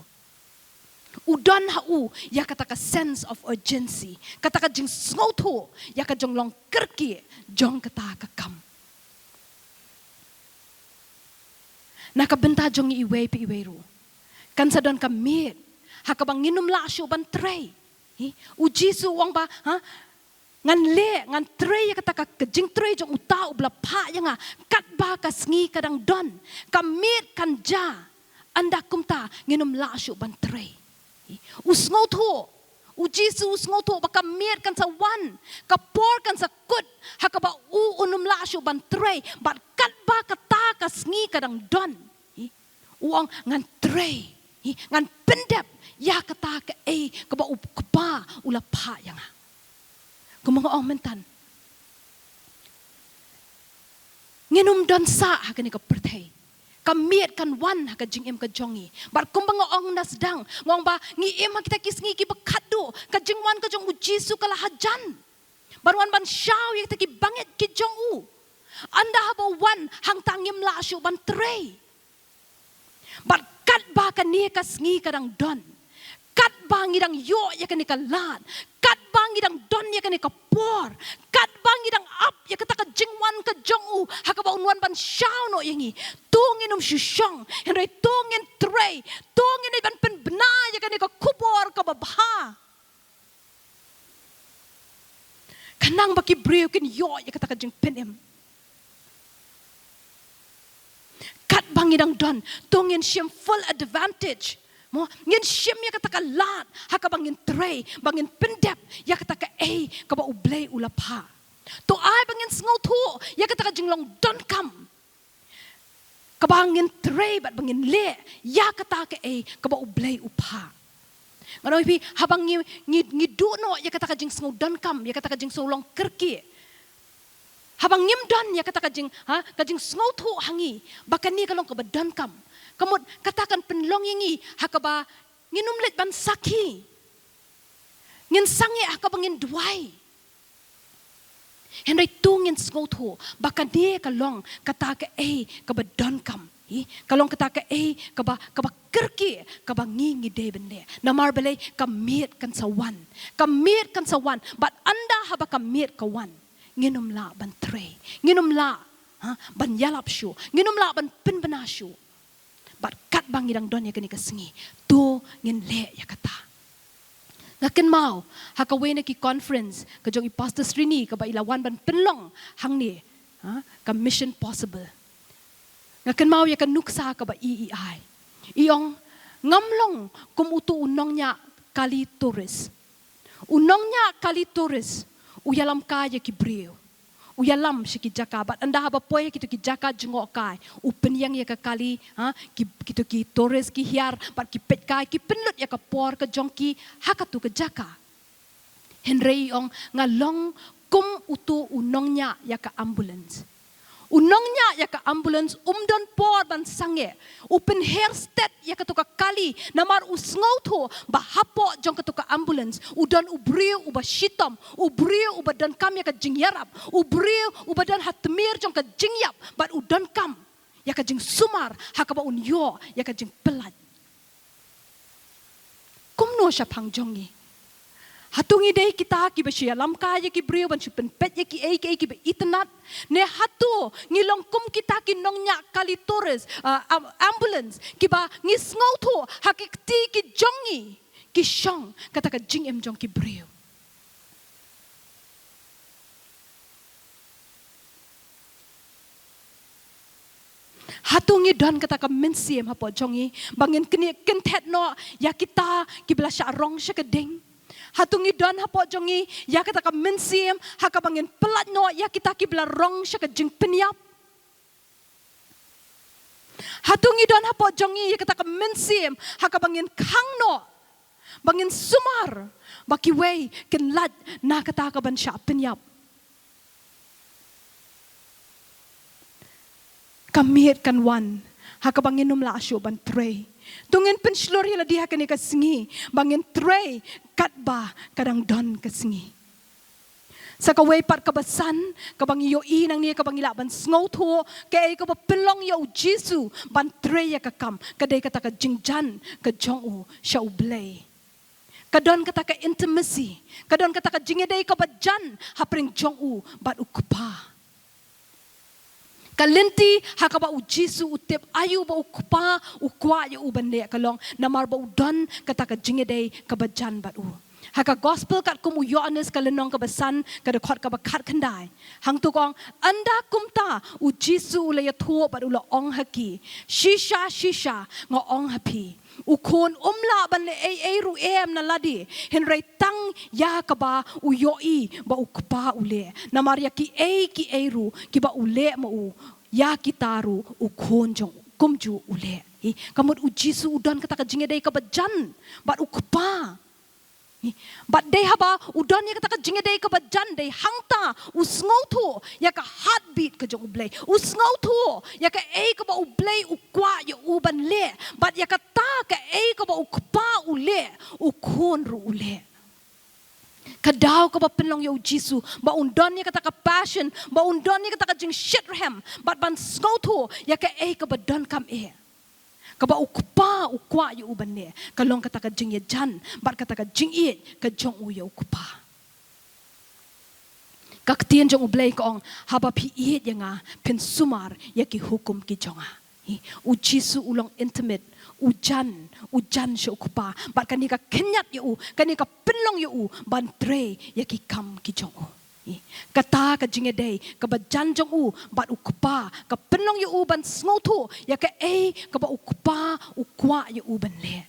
U don ha u ïa kata ka sense of urgency, kata ka jingsngewthuh ïa ka jinglong kyrkieh jong kata ka kam. Na ka bynta jong ngi iwei pa iwei ruh kan sa don ka miet ha kaba ngin ym lah shuh ban trei. Hi, u Jisu u ong ba, ha, ngan leh, ngan trei ïa kata ka, ka jingtrei jong uta uba la phah ïa nga katba ka sngi ka dang don. Ka miet kan jia ynda kumta ngin ym lah shuh ban trei. Hi, u sngewthuh, u Jisu u sngewthuh ba ka miet kan sa wan, ka por kan sa kut ha kaba u un ym lah shuh ban trei bad katba kata ka sngi ka dang don. Hi, u ong ngan trei. Hi, ngan pyndep ïa kata kaei kaba u Kpa u la phah ïa nga. Kumba nga ong mynta, ngin ym don sah ha kane ka pyrthei Ka miet kan wan ha ka jingim ka jong ngi. Bad kumba nga ong na sdang, nga ong ba ngi im ha kita ki sngi kiba khatduh, ka jingwan ka jong u Jisu ka la hajan ban wan ban shaw ïa kita ki bangeit ki jong u. Ynda haba u wan, hangta ngim lah shuh ban trei. Bad katba kane ka sngi ka dang don, katba ngi dang ïoh ïa kane ka lad, katba ngi dang don ïa kane ka por, katba ngi dang ap ïa kata ka jingwan ka jong u ha kaba un wan ban shaw noh ïa ngi, to ngin ym shu shong, hynrei to ngin trei, to ngin ïa ban pynbna ïa kane ka khubor kaba bha. Khnang ba ki briew kin ïoh ïa kata ka jingpynim. Katba ngi dang don, to ngin shim full advantage. Mo, ngin shim ïa kata ka lad ha kaba ngin trei, ba ngin pyndep ïa kata kaei kaba U Blei u la phah. To ai ba ngin sngewthuh ïa kata ka jinglong donkam kaba ngin trei bad ba ngin leh ïa kata kaei kaba U Blei u phah. Nga ong ïa phi, haba ngi, ngi, ngi duh noh ïa kata ka jingsngew donkam, ïa kata ka jingsngew long kyrkieh, haba ngim don ïa kata ka jing, ha, ka jingsngewthuh ha ngi ba kane ka long kaba donkam, ka mut kata kan pynlong ïa ngi ha kaba ngin ym leit ban sakhi. Ngin sangeh ha kaba ngin duwai. Hynrei to ngin sngewthuh ba kane ka long kata kaei kaba donkam. Hi, ka long kata kaei kaba, kaba kyrkieh kaba ngi, ngi dei ban leh. Namar balei? Ka miet kan sa wan. Ka miet kan sa wan. Bad ynda haba ka miet ka wan, ngin ym lah ban trei. Ngin ym lah, ha, ban ïalap shuh. Ngin ym lah ban pynbna shuh. Bad katba ngi dang don ïa kane ka sngi, to ngin leh ïa kata. Nga kynmaw ha kawei na ki conference ka jong i Pastor Srini kaba i la wan ban pynlong hangne, ha, ka Mission Possible. Nga kynmaw ïa ka nuksa kaba i, i ai. I ong, ngam long kum uto u nongñiah kali tourist. U nongñiah kali tourist u ïalam kai ïa ki briew. U ïalam sha ki jaka, bad ynda haba poi ha kito ki jaka jngohkai, u pynïeng ïa ka kali, ha, ki, kito ki tourist ki hiar, bad ki peit kai, ki pynlut ïa ka por ka jong ki ha kato ka jaka. Hynrei i ong, nga long kum uto u nongñiah ïa ka ambulance. U nongñiah ïa ka ambulance um don por ban sangeh. U pynher stet ïa kato ka kali, namar u sngewthuh ba hapoh jong kato ka ambulance u don u briew uba shitom, u briew uba donkam ïa ka jingïarap, u briew uba don ha tmier jong ka jingïap, bad u donkam ïa ka jingsumar ha kaba un ïoh ïa ka jingpyllait. Kumno shaphang jong ngi? Hato ngi dei kita kiba shu ïalam kai ïa ki briew ban shu pynpeit ïa kiei kiei kiba itynnat? Ne hato ngi long kum kita ki nongñiah kali tourist, ah, am-, ambulance, kiba ngi sngewthuh ha ki kti ki jong ngi ki shong kata ka jingim jong ki briew? Hato ngi don kata ka mynsiem hapoh jong ngi ba ngin knieh kynthet noh ïa kita kiba la shah rong sha ka ding? Hato ngi don hapoh jong ngi ïa kata ka mynsiem ha kaba ngin pyllait noh ïa kita kiba la rong sha ka jingpynïap? Hato ngi don hapoh jong ngi ïa kata ka mynsiem ha kaba ngin khang noh, ba ngin sumar ba kiwei kin lait na kata ka ban shah pynïap? Ka miet kan wan ha kaba ngin ym lah shuh ban trei. To ngin pynshlur ïa lade ha kane ka sngi ba ngin trei katba ka dang don ka sngi. Sa kawei pat kaba san kaba ngi ïohi nangne, kaba ngi lah ban sngewthuh, kaei kaba pynlong ïa u Jisu ban trei ïa ka kam, ka dei kata ka jingjan ka jong u sha U Blei. Ka don kata ka intimacy, ka don kata ka jingïadei kaba jan hapdeng jong u bad u Kpa. Ka lynti ha kaba u Jisu u tip aïu ba u Kpa u kwah ïa u ban leh ka long namar ba u don kata ka jingïadei kaba jan bad u. Ha ka Gospel katkum u Ïoannis ka lynnong kaba san, ka dkhot kaba khatkhyndai, hangto ka ong, ynda kumta u Jisu u la ïathuh bad u la ong ha ki, shisha shisha nga ong ha phi, u Khun um lah ban leh ei ei ruh em na lade, hynrei tang ïa kaba u ïohi ba u Kpa u leh. Namar ïa kiei kiei ruh kiba u leh ma u, ïa kita ruh u Khun jong u kumjuh u leh. Hi, ka mut u Jisu u don kata ka jingïadei kaba jan bad u Kpa. Bad dei haba u don ïa kata ka jingïadei kaba jan, dei hangta u sngewthuh ïa ka heartbeat ka jong U Blei. U sngewthuh ïa kaei kaba U Blei u kwah ïa u ban leh. Bad ïa kata kaei kaba u Kpa u leh, u Khun ruh u leh. Ka daw kaba pynlong ïa u Jisu ba un don ïa kata ka passion, ba un don ïa kata ka jingshitrhem bad ban sngewthuh ïa kaei kaba donkam eh, kaba u Kpa u kwah ïa u ban leh, ka long kata ka jingïajan bad kata ka jingïeit ka jong u ïa u Kpa. Ka ktien jong U Blei ka ong, haba phi ïeit ïa nga, phin sumar ïa ki hukum ki jong nga. Hi, u Jisu u long intimate, u jan, u jan sha u Kpa. Bad kane ka khynñiat ïa u, kane ka pynlong ïa u ban trei ïa ki kam ki jong u. Hi, kata ka jingïadei kaba jan jong u bad u Kpa ka pynlong ïa u ban sngewthuh ïa kaei kaba u Kpa u kwah ïa u ban leh.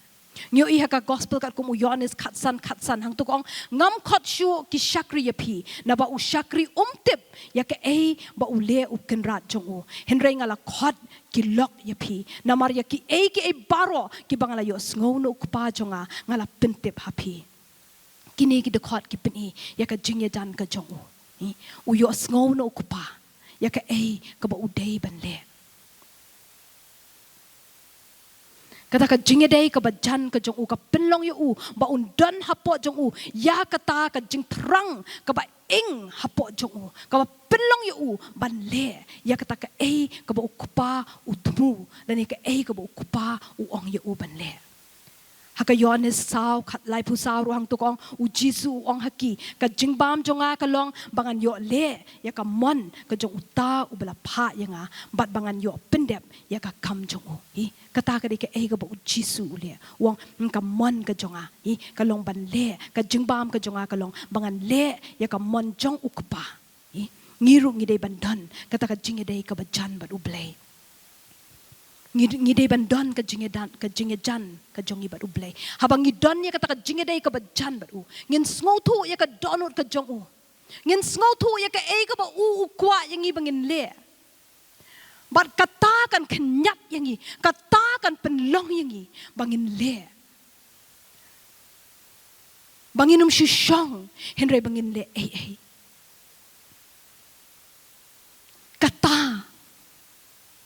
Ngi ïohi ha ka gospel katkum u Ïoannis khatsan khatsan, hangto ka ong, ngam khot shuh ki shakri ïa phi, naba u shakri um tip ïa kaei ba u leh u kynrad jong u. Hynrei nga la khot ki lok ïa phi, namar ïa kiei kiei baroh kiba nga la ïohsngew na u Kpa jong nga, nga la pyntip ha phi. Kine ki dkhot ki pyni ïa ka jingïajan ka jong u. Hi, u ïohsngew na u Kpa ïa kaei kaba u dei ban leh. Kata ka jingïadei kaba jan ka jong u ka pynlong ïa u ba un don hapoh jong u ïa kata ka jingthrang kaba ing hapoh jong u, kaba pynlong ïa u ban leh ïa kata kaei kaba u Kpa u thmu, lane kaei kaba u Kpa u ong ïa u ban leh. Ha ka Ïoannis saw khat laiphew saw ruh hangto ka ong, u Jisu u ong ha ki, ka jingbam jong nga ka long ba ngan ïoh leh ïa ka mon ka jong uta uba la phah ïa nga, bad ba ngan ïoh pyndep ïa ka kam jong u. Hi, kata ka dei kaei kaba u Jisu u leh. U ong, ka mon ka jong nga, hi, ka long ban leh, ka jingbam ka jong nga ka long ba ngan leh ïa ka mon jong u Kpa. Hi, ngi ruh ngi dei ban don kata ka jingïadei kaba jan bad U Blei. Ngi, ngi dei ban don ka jingïadan, ka jingïajan ka jong ngi bad U Blei. Haba ngi don ïa kata ka jingïadei kaba jan bad u, ngin sngewthuh ïa ka dohnud ka jong u. Ngin sngewthuh ïa kaei kaba u u kwah ïa ngi ba ngin leh. Bad kata kan khynñiat ïa ngi, kata kan pynlong ïa ngi ba ngin leh. Ba ngin ym shu shong hynrei ba ngin leh ei ei. Kata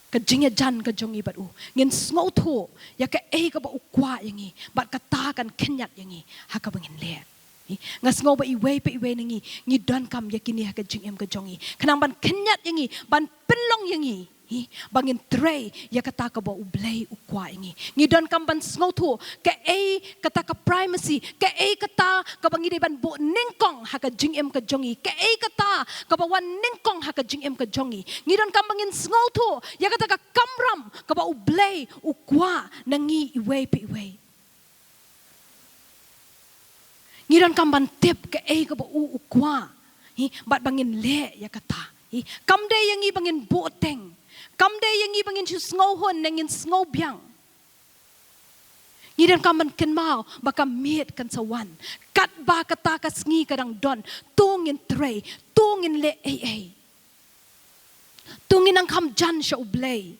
ka jingïajan ka jong ngi bad u, ngin sngewthuh ïa kaei kaba u kwah ïa ngi, bad kata kan khynñiat ïa ngi ha kaba ngin leh. Hi, nga sngew ba iwei pa iwei na ngi ngi donkam ïa kine ha ka jingim ka jong ngi, khnang ban khynñiat ïa ngi, ban pynlong ïa ngi, hi, ba ngin trei ïa kata kaba U Blei u kwah ïa ngi. Ngi donkam ban sngewthuh kaei kata ka primacy, kaei kata kaba ngi dei ban buh nyngkong ha ka jingim ka jong ngi, kaei kata kaba wan nyngkong ha ka jingim ka jong ngi. Ngi donkam ba ngin sngewthuh ïa kata ka kamram kaba U Blei u kwah na ngi iwei pa iwei. Ngi donkam ban tip kaei kaba u u kwah, hi, bad ba ngin leh ïa kata. Hi, kam dei ïa ngi ba ngin buhteng, kam dei ïa ngi ba ngin shu sngewhun ne ngin sngewbiang. Ngi donkam ban kynmaw ba ka miet kan sa wan. Katba kata ka sngi ka dang don, to ngin trei, to ngin leh ei ei. To ngin nang kham jan sha U Blei.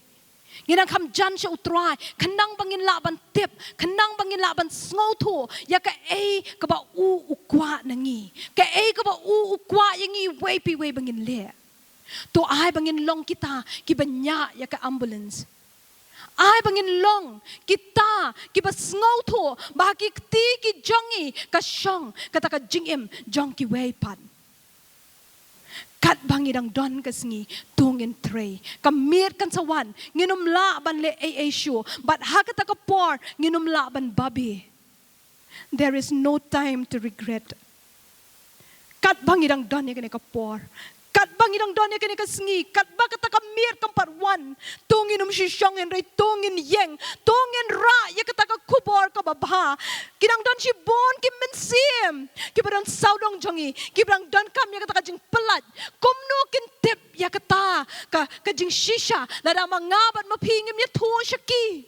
Ngin nang kham jan sha U Trai, khnang ba ngin lah ban tip, khnang ba ngin lah ban sngewthuh ïa kaei kaba u u kwah na ngi, kaei kaba u u kwah ïa ngi iwei pa iwei ba ngin leh. To ai ba ngin long kita kiba ñiah ïa ka ambulance. Ai ba ngin long kita kiba sngewthuh ba ha ki kti ki jong ngi ka shong kata ka jingim jong kiwei pat. Katba ngi dang don ka sngi, to ngin trei. Ka miet kan sa wan, ngin ym lah ban leh ei ei shuh, bad ha kata ka por ngin ym lah ban babe. There is no time to regret. Katba ngi dang don ïa kane ka por, katba ngi dang don ïa kane ka sngi, katba kata ka miet kam pat wan, to ngin ym shu shong hynrei to ngin ïeng, to ngin rah ïa kata ka khubor kaba bha. Ki dang don shibun ki mynsiem kiba don sawdong jong ngi kiba dang donkam ïa kata ka jingpyllait. Kumno kin tip ïa kata ka, ka jingshisha lada ma nga bad ma phi ngim ïathuh sha ki?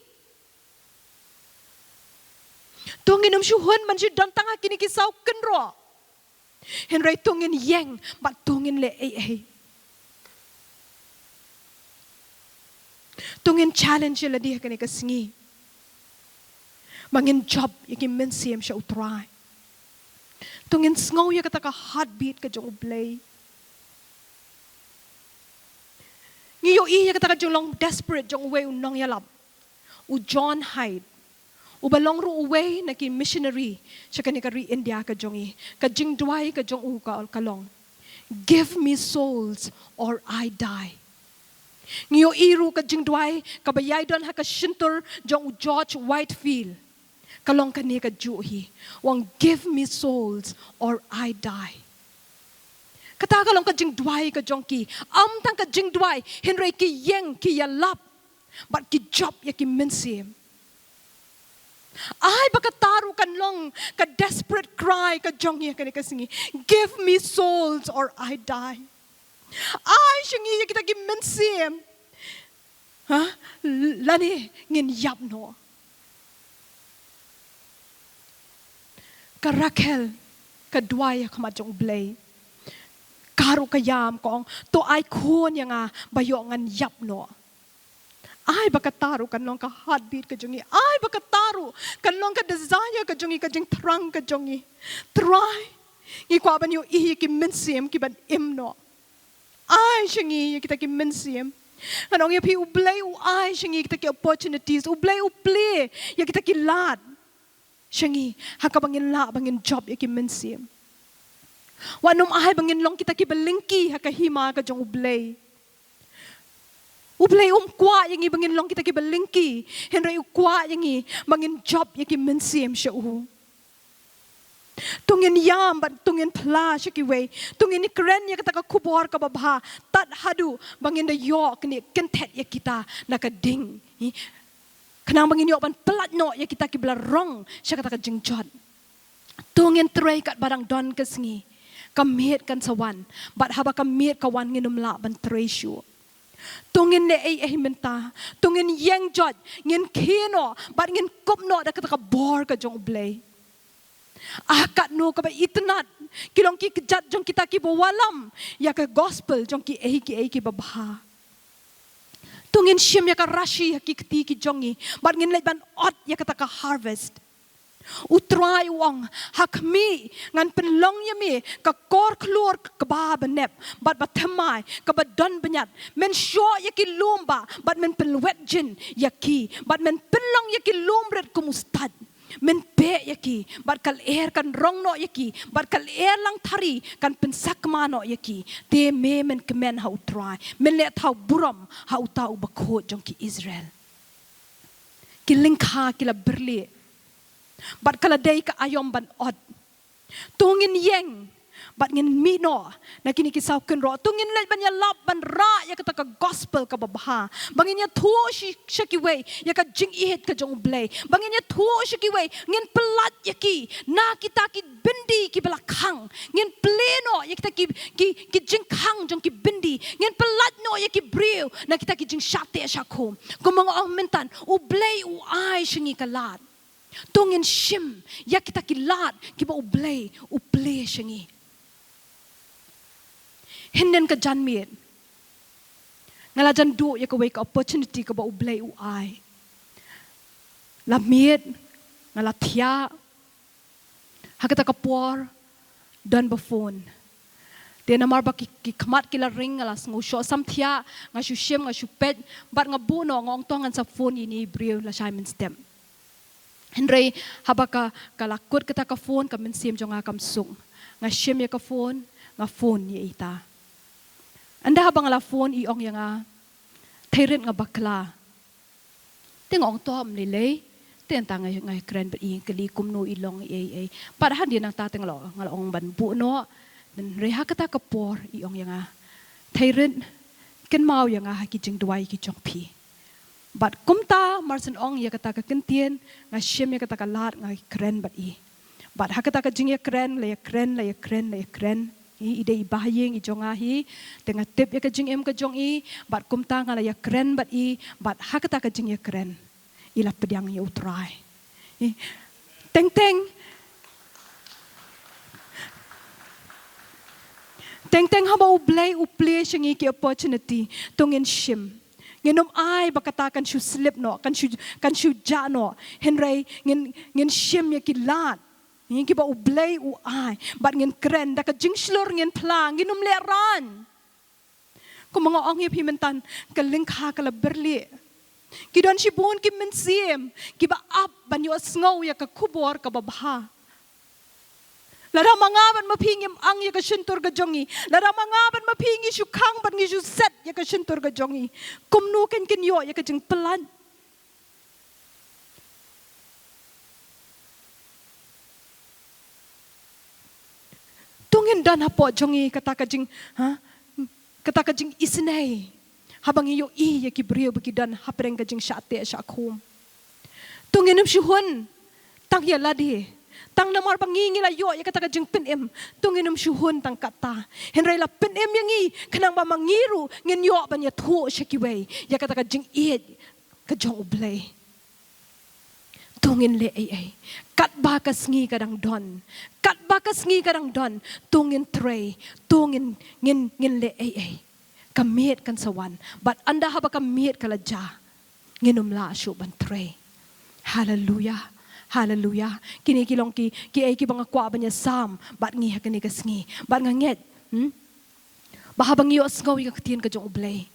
To ngin ym shu hun ban shu don tang ha kine ki saw kynroh, hynrei to ngin ïeng bad to ngin leh ei ei. To ngin challenge ïa lade ha kane ka sngi ba ngin jop ïa ki mynsiem sha U Trai. To ngin sngew ïa kata ka heartbeat ka jong U Blei. Ngi ïohi ïa kata ka jinglong desperate jong uwei u nongïalap, u John Hyde, uba long ruh uwei na ki missionary sha kane ka ri India ka jong ngi. Ka jingduwai ka jong u ka, ka long, "Give me souls or I die." Ngi ïohi ruh ka jingduwai kaba ïai don ha ka shyntur jong u George Whitefield, ka long kane kajuh hi, u ong, "Give me souls or I die." Kata ka long ka jingduwai ka jong ki. Ym tang ka jingduwai, hynrei ki ïeng, ki ïalap, bad ki jop ïa ki mynsiem. Ai ba kata ruh kan long ka desperate cry ka jong ngi ha kane ka sngi. "Give me souls or I die." Ai sha ngi ïa kita ki mynsiem, ha? Lane ngin ïap noh. Ka Rakhel ka duwai ha khmat jong U Blei. Ka ruh ka ïam, ka ong, "To ai khun ïa nga ba ïoh ngan ïap noh." Ai ba kata ruh kan long ka heartbeat ka jong ngi. Ai ba kata ruh kan long ka desire ka jong ngi, ka jingthrang ka jong ngi. Trai, ngi kwah ban ïohi ïa ki mynsiem ki ban im noh. Ai sha ngi ïa kita ki mynsiem. Ngan ong ïa phi, U Blei u ai sha ngi kita ki opportunities. U Blei u plie ïa kita ki lad sha ngi, ha kaba ngin lah ba ngin jop ïa ki mynsiem. Wat nym ai ba ngin long kita ki ba lyngkhi ha ka hima ka jong U Blei. U Blei um kwah ïa ngi ba ngin long kita ki ba lyngkhi, hynrei u kwah ïa ngi ba ngin jop ïa ki mynsiem sha u. To ngin ïam bad to ngin phla sha kiwei. To ngin kren ïa kata ka khubor kaba bha tad haduh ba ngin da ïoh kane, kynthet ïa kita na ka ding. Khnang ba ngin ïoh ban pyllait noh ïa kita kiba la rong sha kata ka jingjot. To ngin trei katba dang don ka sngi. Ka miet kan sa wan, bad haba ka miet ka wan ngin ym lah ban trei shuh. To ngin leh ei ei mynta. To ngin ïeng jot, ngin khie noh bad ngin kup noh da kata ka bor ka jong U Blei. Ah, katno kaba itynnad ki long ki kjat jong kita kiba wallam ïa ka gospel jong kiei kiei kiba bha. To ngin shim ïa ka rashi ha ki kti ki jong ngi bad ngin leit ban ot ïa kata ka harvest. U Trai u ong, "Ha khmih, ngan pynlong ïa me ka kor khlur kaba bnep bad ba thymmai, kaba don bniat. Men shoh ïa ki lum bah bad men pynwet jin ïa ki, bad men pynlong ïa ki lum rit kum u stad. Men beh ïa ki, bad ka lyer kan rong noh ïa ki, bad ka lyer langthari kan pynsakma noh ïa ki. Te me men kmen ha U Trai, men leh thaw burom ha uta u Bakhuid jong ki Israel." Ki lyngkha ki la byrlieh, bad ka la dei ka aïom ban ot. To ngin ïeng bad ngin mih noh na kine ki saw kynroh. To ngin leit ban ïalap ban rah ïa kata ka gospel kaba bha. Ba ngin ïathuh sha, sha kiwei ïa ka jingïeit ka jong U Blei. Ba ngin ïathuh sha kiwei, ngin pyllait ïa ki na kita ki byndi kiba la khang. Ngin plie noh ïa kita ki, ki, ki jingkhang jong ki byndi. Ngin pyllait noh ïa ki briew na kita ki jingshah teh shah khum. Kumba nga ong mynta, U Blei u ai sha ngi ka lad. To ngin shim ïa kita ki lad kiba U Blei u plie sha ngi. Hynnin ka janmiet nga la jan duh ïa kawei ka opportunity kaba U Blei u ai. La miet, nga la thiah. Ha kata ka por don ba phone. Te namar ba ki, ki khmat ki la ring, nga la sngew shoh samthiah, nga shu shim, nga shu peit, bad nga buh noh, nga ong to ngan sa phone ïa ine i briew lashai mynstep. Hynrei haba ka, ka la kut kata ka phone, ka mynsiem jong nga kam suk. Nga shim ïa ka phone, nga phone ïa ita. Ynda haba nga la phone, i ong ïa nga, "Theirit, nga bakla." Te nga ong to ym lei lei. Te nangta nga, nga kren bad i, kylli kumno i long, ei ei. Bad hadien nangta te nga la, nga la ong ban buh noh. Hynrei ha kata ka por i ong ïa nga, "Theirit, kynmaw ïa nga ha ki jingduwai ki jong phi." Bad kumta mar shen ong ïa kata ka ktien, nga shim ïa kata ka lad, nga kren bad i. Bad ha kata ka jingïakren, la ïakren, la ïakren, la ïakren. I, i dei i bahaïing i jong nga hi, te nga tip ïa ka jingim ka jong i, bad kumta nga la ïakren bad i, bad ha kata ka jingïakren i la pdiang ïa U Trai. I, teng teng, teng teng haba U Blei u plie sha ngi ki opportunity, to ngin shim. Ngin ym ai ba kata kan shu slip noh, kan shu, kan shu jah noh. Hynrei ngin, ngin shim ïa ki lad ngi kiba U Blei u ai, bad ngin kren da ka jingshlur, ngin phla, ngin ym lehrain. Kumba nga ong ïa phi myntan, ka lyngkha ka la byrlieh. Ki don shibun ki mynsiem kiba ap ban ïohsngew ïa ka khubor kaba bha. Lada ma nga bad ma phi ngim ang ïa ka shyntur ka jong ngi, lada ma nga bad ma phi ngi shu khang bad ngi shu set ïa ka shyntur ka jong ngi, kumno kan kin ïoh ïa ka jingpynlait? To ngin don hapoh jong ngi kata ka jing, ha? Kata ka jingisynei. Haba ngi ïohi ïa ki briew ba ki don hapdeng ka jingshah teh shah khum. To ngin ym shu hun tang ïa lade, tang namar ba ngi ngi la ïoh ïa kata ka jingpynim. To ngin ym shu hun tang katta. Hynrei la pynim ïa ngi khnang ba ma ngi ruh ngin ïoh ban ïathuh sha kiwei ïa kata ka jingïeit ka jong U Blei. To ngin leh ei ei. Katba ka sngi ka dang don, katba ka sngi ka dang don, to ngin trei, to ngin, ngin, ngin leh ei ei. Ka miet kan sa wan, bad ynda haba ka miet ka la jia, ngin ym lah shuh ban trei. Haleluya. Haleluya. Kine ki long ki, kiei kiba nga kwah ban ïasam bad ngi ha kane ka sngi. Bad nga ngeit, hmm? Ba haba ngi ïohsngew ïa ka ktien ka jong U Blei,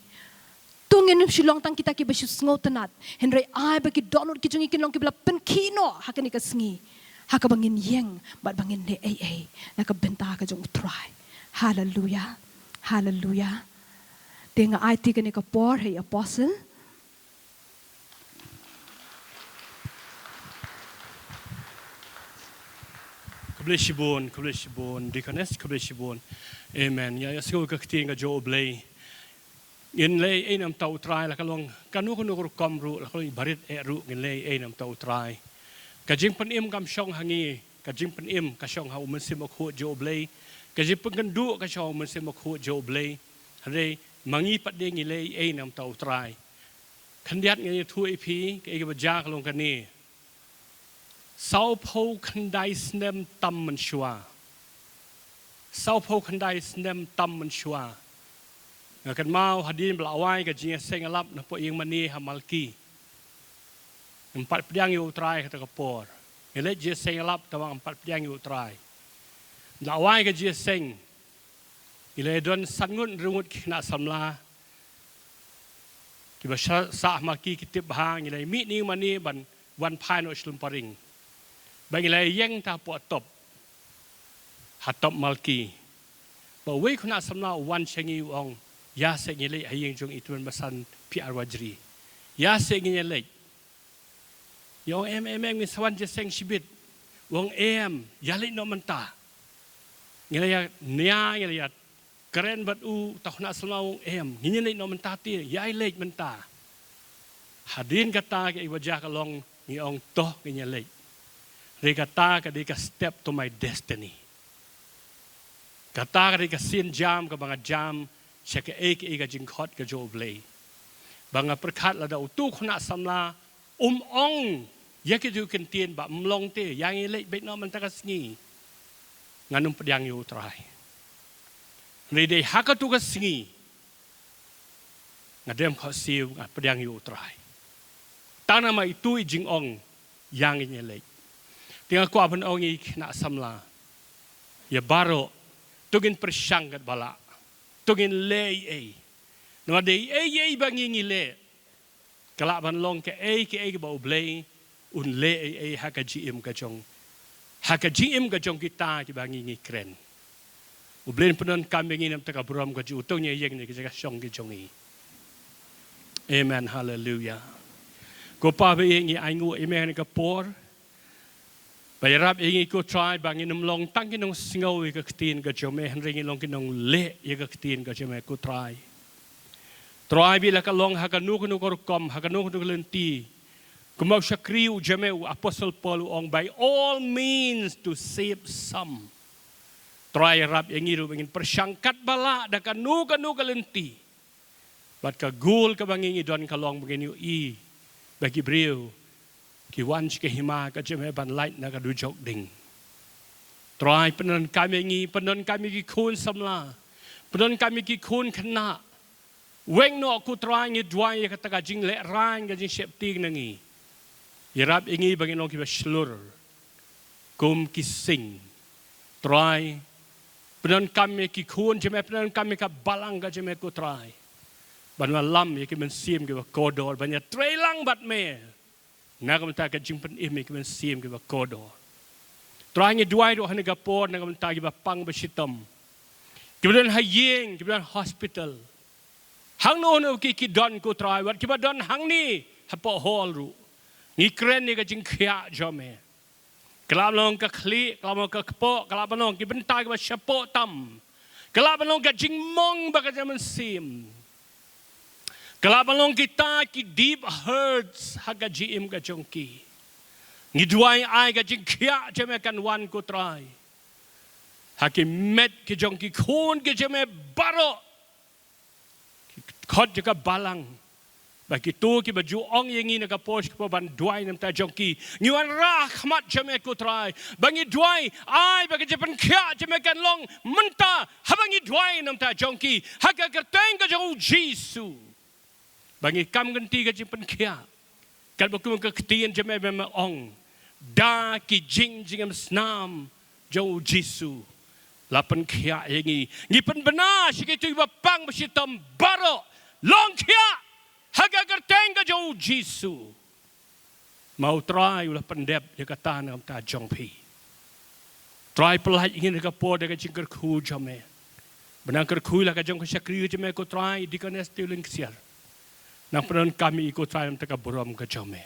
to ngin ym shu long tang kita kiba shu sngewtynnat, hynrei ai ba ki dohnud ki jong ngi kin long kiba la pynkhih noh ha kane ka sngi, ha kaba ngin ïeng bad ba ngin leh ei ei na ka bynta ka jong U Trai. Haleluya. Haleluya. Te nga aiti kane ka por ha i Apostle. Khublei shibun, khublei shibun, Deaconess, khublei shibun. Amen. Ïa, ïa, sngewbha ka ktien ka jong U Blei. Ngin leh ei ei namar U Trai, la ka long kano kano ka rukom ruh, la ka long barit eh ruh, ngin leh ei ei namar U Trai. Ka jingpynim kam shong ha ngi, ka jingpynim ka shong ha U Mynsiem Bakhuid jong U Blei. Ka jingpynkynduh ka shong ha U Mynsiem Bakhuid jong U Blei. Hynrei ma ngi pat de ngi leh ei ei namar U Trai. Khyndiat ngan ïathuh ïa phi, kaei kaba jia ka long kane. Sawphew khyndai snem tam mynshuwa. Sawphew khyndai snem tam mynshuwa. Nga kynmaw hadien ba la wai ka jingïaseng ïalap na poh ïing mane ha Malki. Ngam pat pdiang ïa U Trai kata ka por. Ngi leit jingïaseng ïalap tangba ngam pat pdiang ïa U Trai. La wai ka jingïaseng. Ngi la don san ngut hynriew ngut ki khynnah samla. Kiba sah, sah ha Malki ki tip bha, ngi la mih na ïing mane ban wan phai noh sha Lumparing. Ba ngi la ïeng ta hapoh top. Ha top Malki. Ba uwei u khynnah samla u wan sha ngi u ong, ïa seh ngin ïaleit ha ïing jong i Tymmen Basan P R Wajri. Ïa seh ngin ïaleit. Ngi ong em, em, em, ngin sa wan jingïaseng shibit. U ong em, ïaleit noh mynta. Ngi la ïa nia, ngi la ïa kren bad u, uta u khynnah samla u ong em, ngin ïaleit noh mynta te, ïaleit mynta. Hadien kata kaei ba jia ka long, ngi ong to ngin ïaleit. Hynrei kata ka dei ka step to my destiny. Kata ka dei ka sienjam kaba nga jam sha kaei kaei ka jingkhot ka jong U Blei. Ba nga pyrkhat lada utu u khynnah samla um ong ïa kito ki kyntien ba ym long te, ïa ngin ïaleit beit noh mynta ka sngi, ngan ym pdiang ïa U Trai. Hynrei dei ha katu ka sngi nga dem khohsiew, nga pdiang ïa U Trai. Tang namar itu i jingong, ïa ngin ïaleit. Te nga kwah ban ong ïa ki khynnah samla, ïa baroh, to ngin pyrshang katba lah, to ngin leh ei ei. Namar dei ei ei ba ngi ngi leh, ka lah ban long kaei kaei ba U Blei un leh ei ei ha ka jingim ka jong, ha ka jingim ka jong kita kiba ngi ngi kren. U Blei un pyndonkam ïa ngi namar ka burom ka jong u. To ngin ïeng na ki jaka shong ki jong ngi. Amen. Haleluya. Ko Pa ba ïeit, ngi ainguh ïa me ha kane ka por. Ba ïarap ïa ngi ko Trai ba ngin ym long tang ki nongsngew ïa ka ktien ka jong me, hynrei ngin long ki nongleh ïa ka ktien ka jong me ko Trai. Trai, bad la ka long ha kano kano ka rukom, ha kano kano ka lynti, kumba u shakri u jong me u Apostle Paul u ong, by all means to save some. Trai, ïarap ïa ngi ruh ba ngin pyrshang katba lah da kano kano ka lynti. Bad ka goal kaba ngi ngi don ka long ba ngin ïohi ba ki briew ki wan sha ka hima ka jong me ban lait na ka dujok ding. Trai, pyndonkam ïa ngi, pyndonkam ïa ki khun samla, pyndonkam ïa ki khun khynnah. Weng noh ko Trai, ngi duwai ïa kata ka jinglehrain, ka jingsheptieng na ngi. Ïarap ïa ngi ba ngin long kiba shlur. Kum ki sing, Trai, pyndonkam ïa ki khun jong me, pyndonkam ïa ka balang ka jong me ko Trai, ban wallam ïa ki mynsiem kiba kordor, ban ïatreilang bad me na ka bynta ka jingpynim ïa ki mynsiem kiba kordor. Trai, ngi duwai ruh ha kane ka por na ka bynta kiba pang ba shitom, kiba don ha ïing, kiba don hospital, hangno hangno ki, ki don ko Trai, wat kiba don hangne hapoh hall ruh, ngi kren ïa ka jingkhiah jong me. Ka lah ban long ka khlieh, ka lah ban long ka kpoh, ka lah ban long ki bynta kiba shapoh tam, ka lah ban long ka jingmong bad ka jingmynsiem, ka lah ban long kita ki deep hurts ha ka jingim ka jong ki. Ngi duwai ai ka jingkhiah jong me kan wan ko Trai ha ki met ki jong ki khun ki jong me baroh, ki khot jong ka balang, ba kito kiba ju ong ïa ngi na ka por sha ka por ban duwai na ka bynta jong ki, ngi wanrah ha khmat jong me ko Trai, ba ngi duwai ai ba ka jingpynkhiah jong me kan long mynta haba ngi duwai na ka bynta jong ki, ha ka kyrteng ka jong U Jisu. Ba ngi kam kynti ka jingpynkhiah, katba kum ka ktien jong me ba me ong, da ki jing, jingim snam jong U Jisu la pynkhiah ïa ngi. Ngi pynbna sha kito kiba pang ba shitom baroh, long khiah ha ka kyrteng ka jong U Jisu. Ma U Trai u la pyndep ïa kata na ka bynta jong phi. Trai, pyllait ïa ngi na ka por da ka jingkyrkhu jong me. Ba nang kyrkhu ïa la ka jong ka shakri jong me ko Trai, Deaconess Tiuling Ksiar, nang pyndonkam ïa i ko Trai na ka bynta ka burom ka jong me.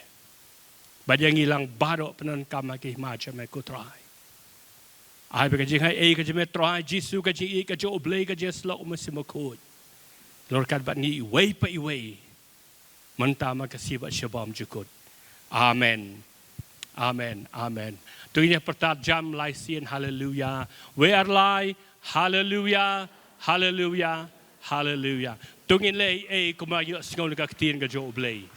Bad ïa ngi lang baroh pyndonkam ha ka hima jong me ko Trai. Ai ba ka jingaiei ka jong me Trai Jisu, ka jingïeit ka jong U Blei, ka jingïasyllok U Mynsiem Bakhuid, la ryngkat bad ngi iwei pa iwei, mynta, man ka sngi bad shabar jukut. Amen. Amen. Amen. To ngin ïa pyrta jam lai sien, Haleluya. Wei ar lai, Haleluya, Haleluya, Haleluya. To ngin leh ei ei kumba ïohsngew na ka ktien ka jong U Blei.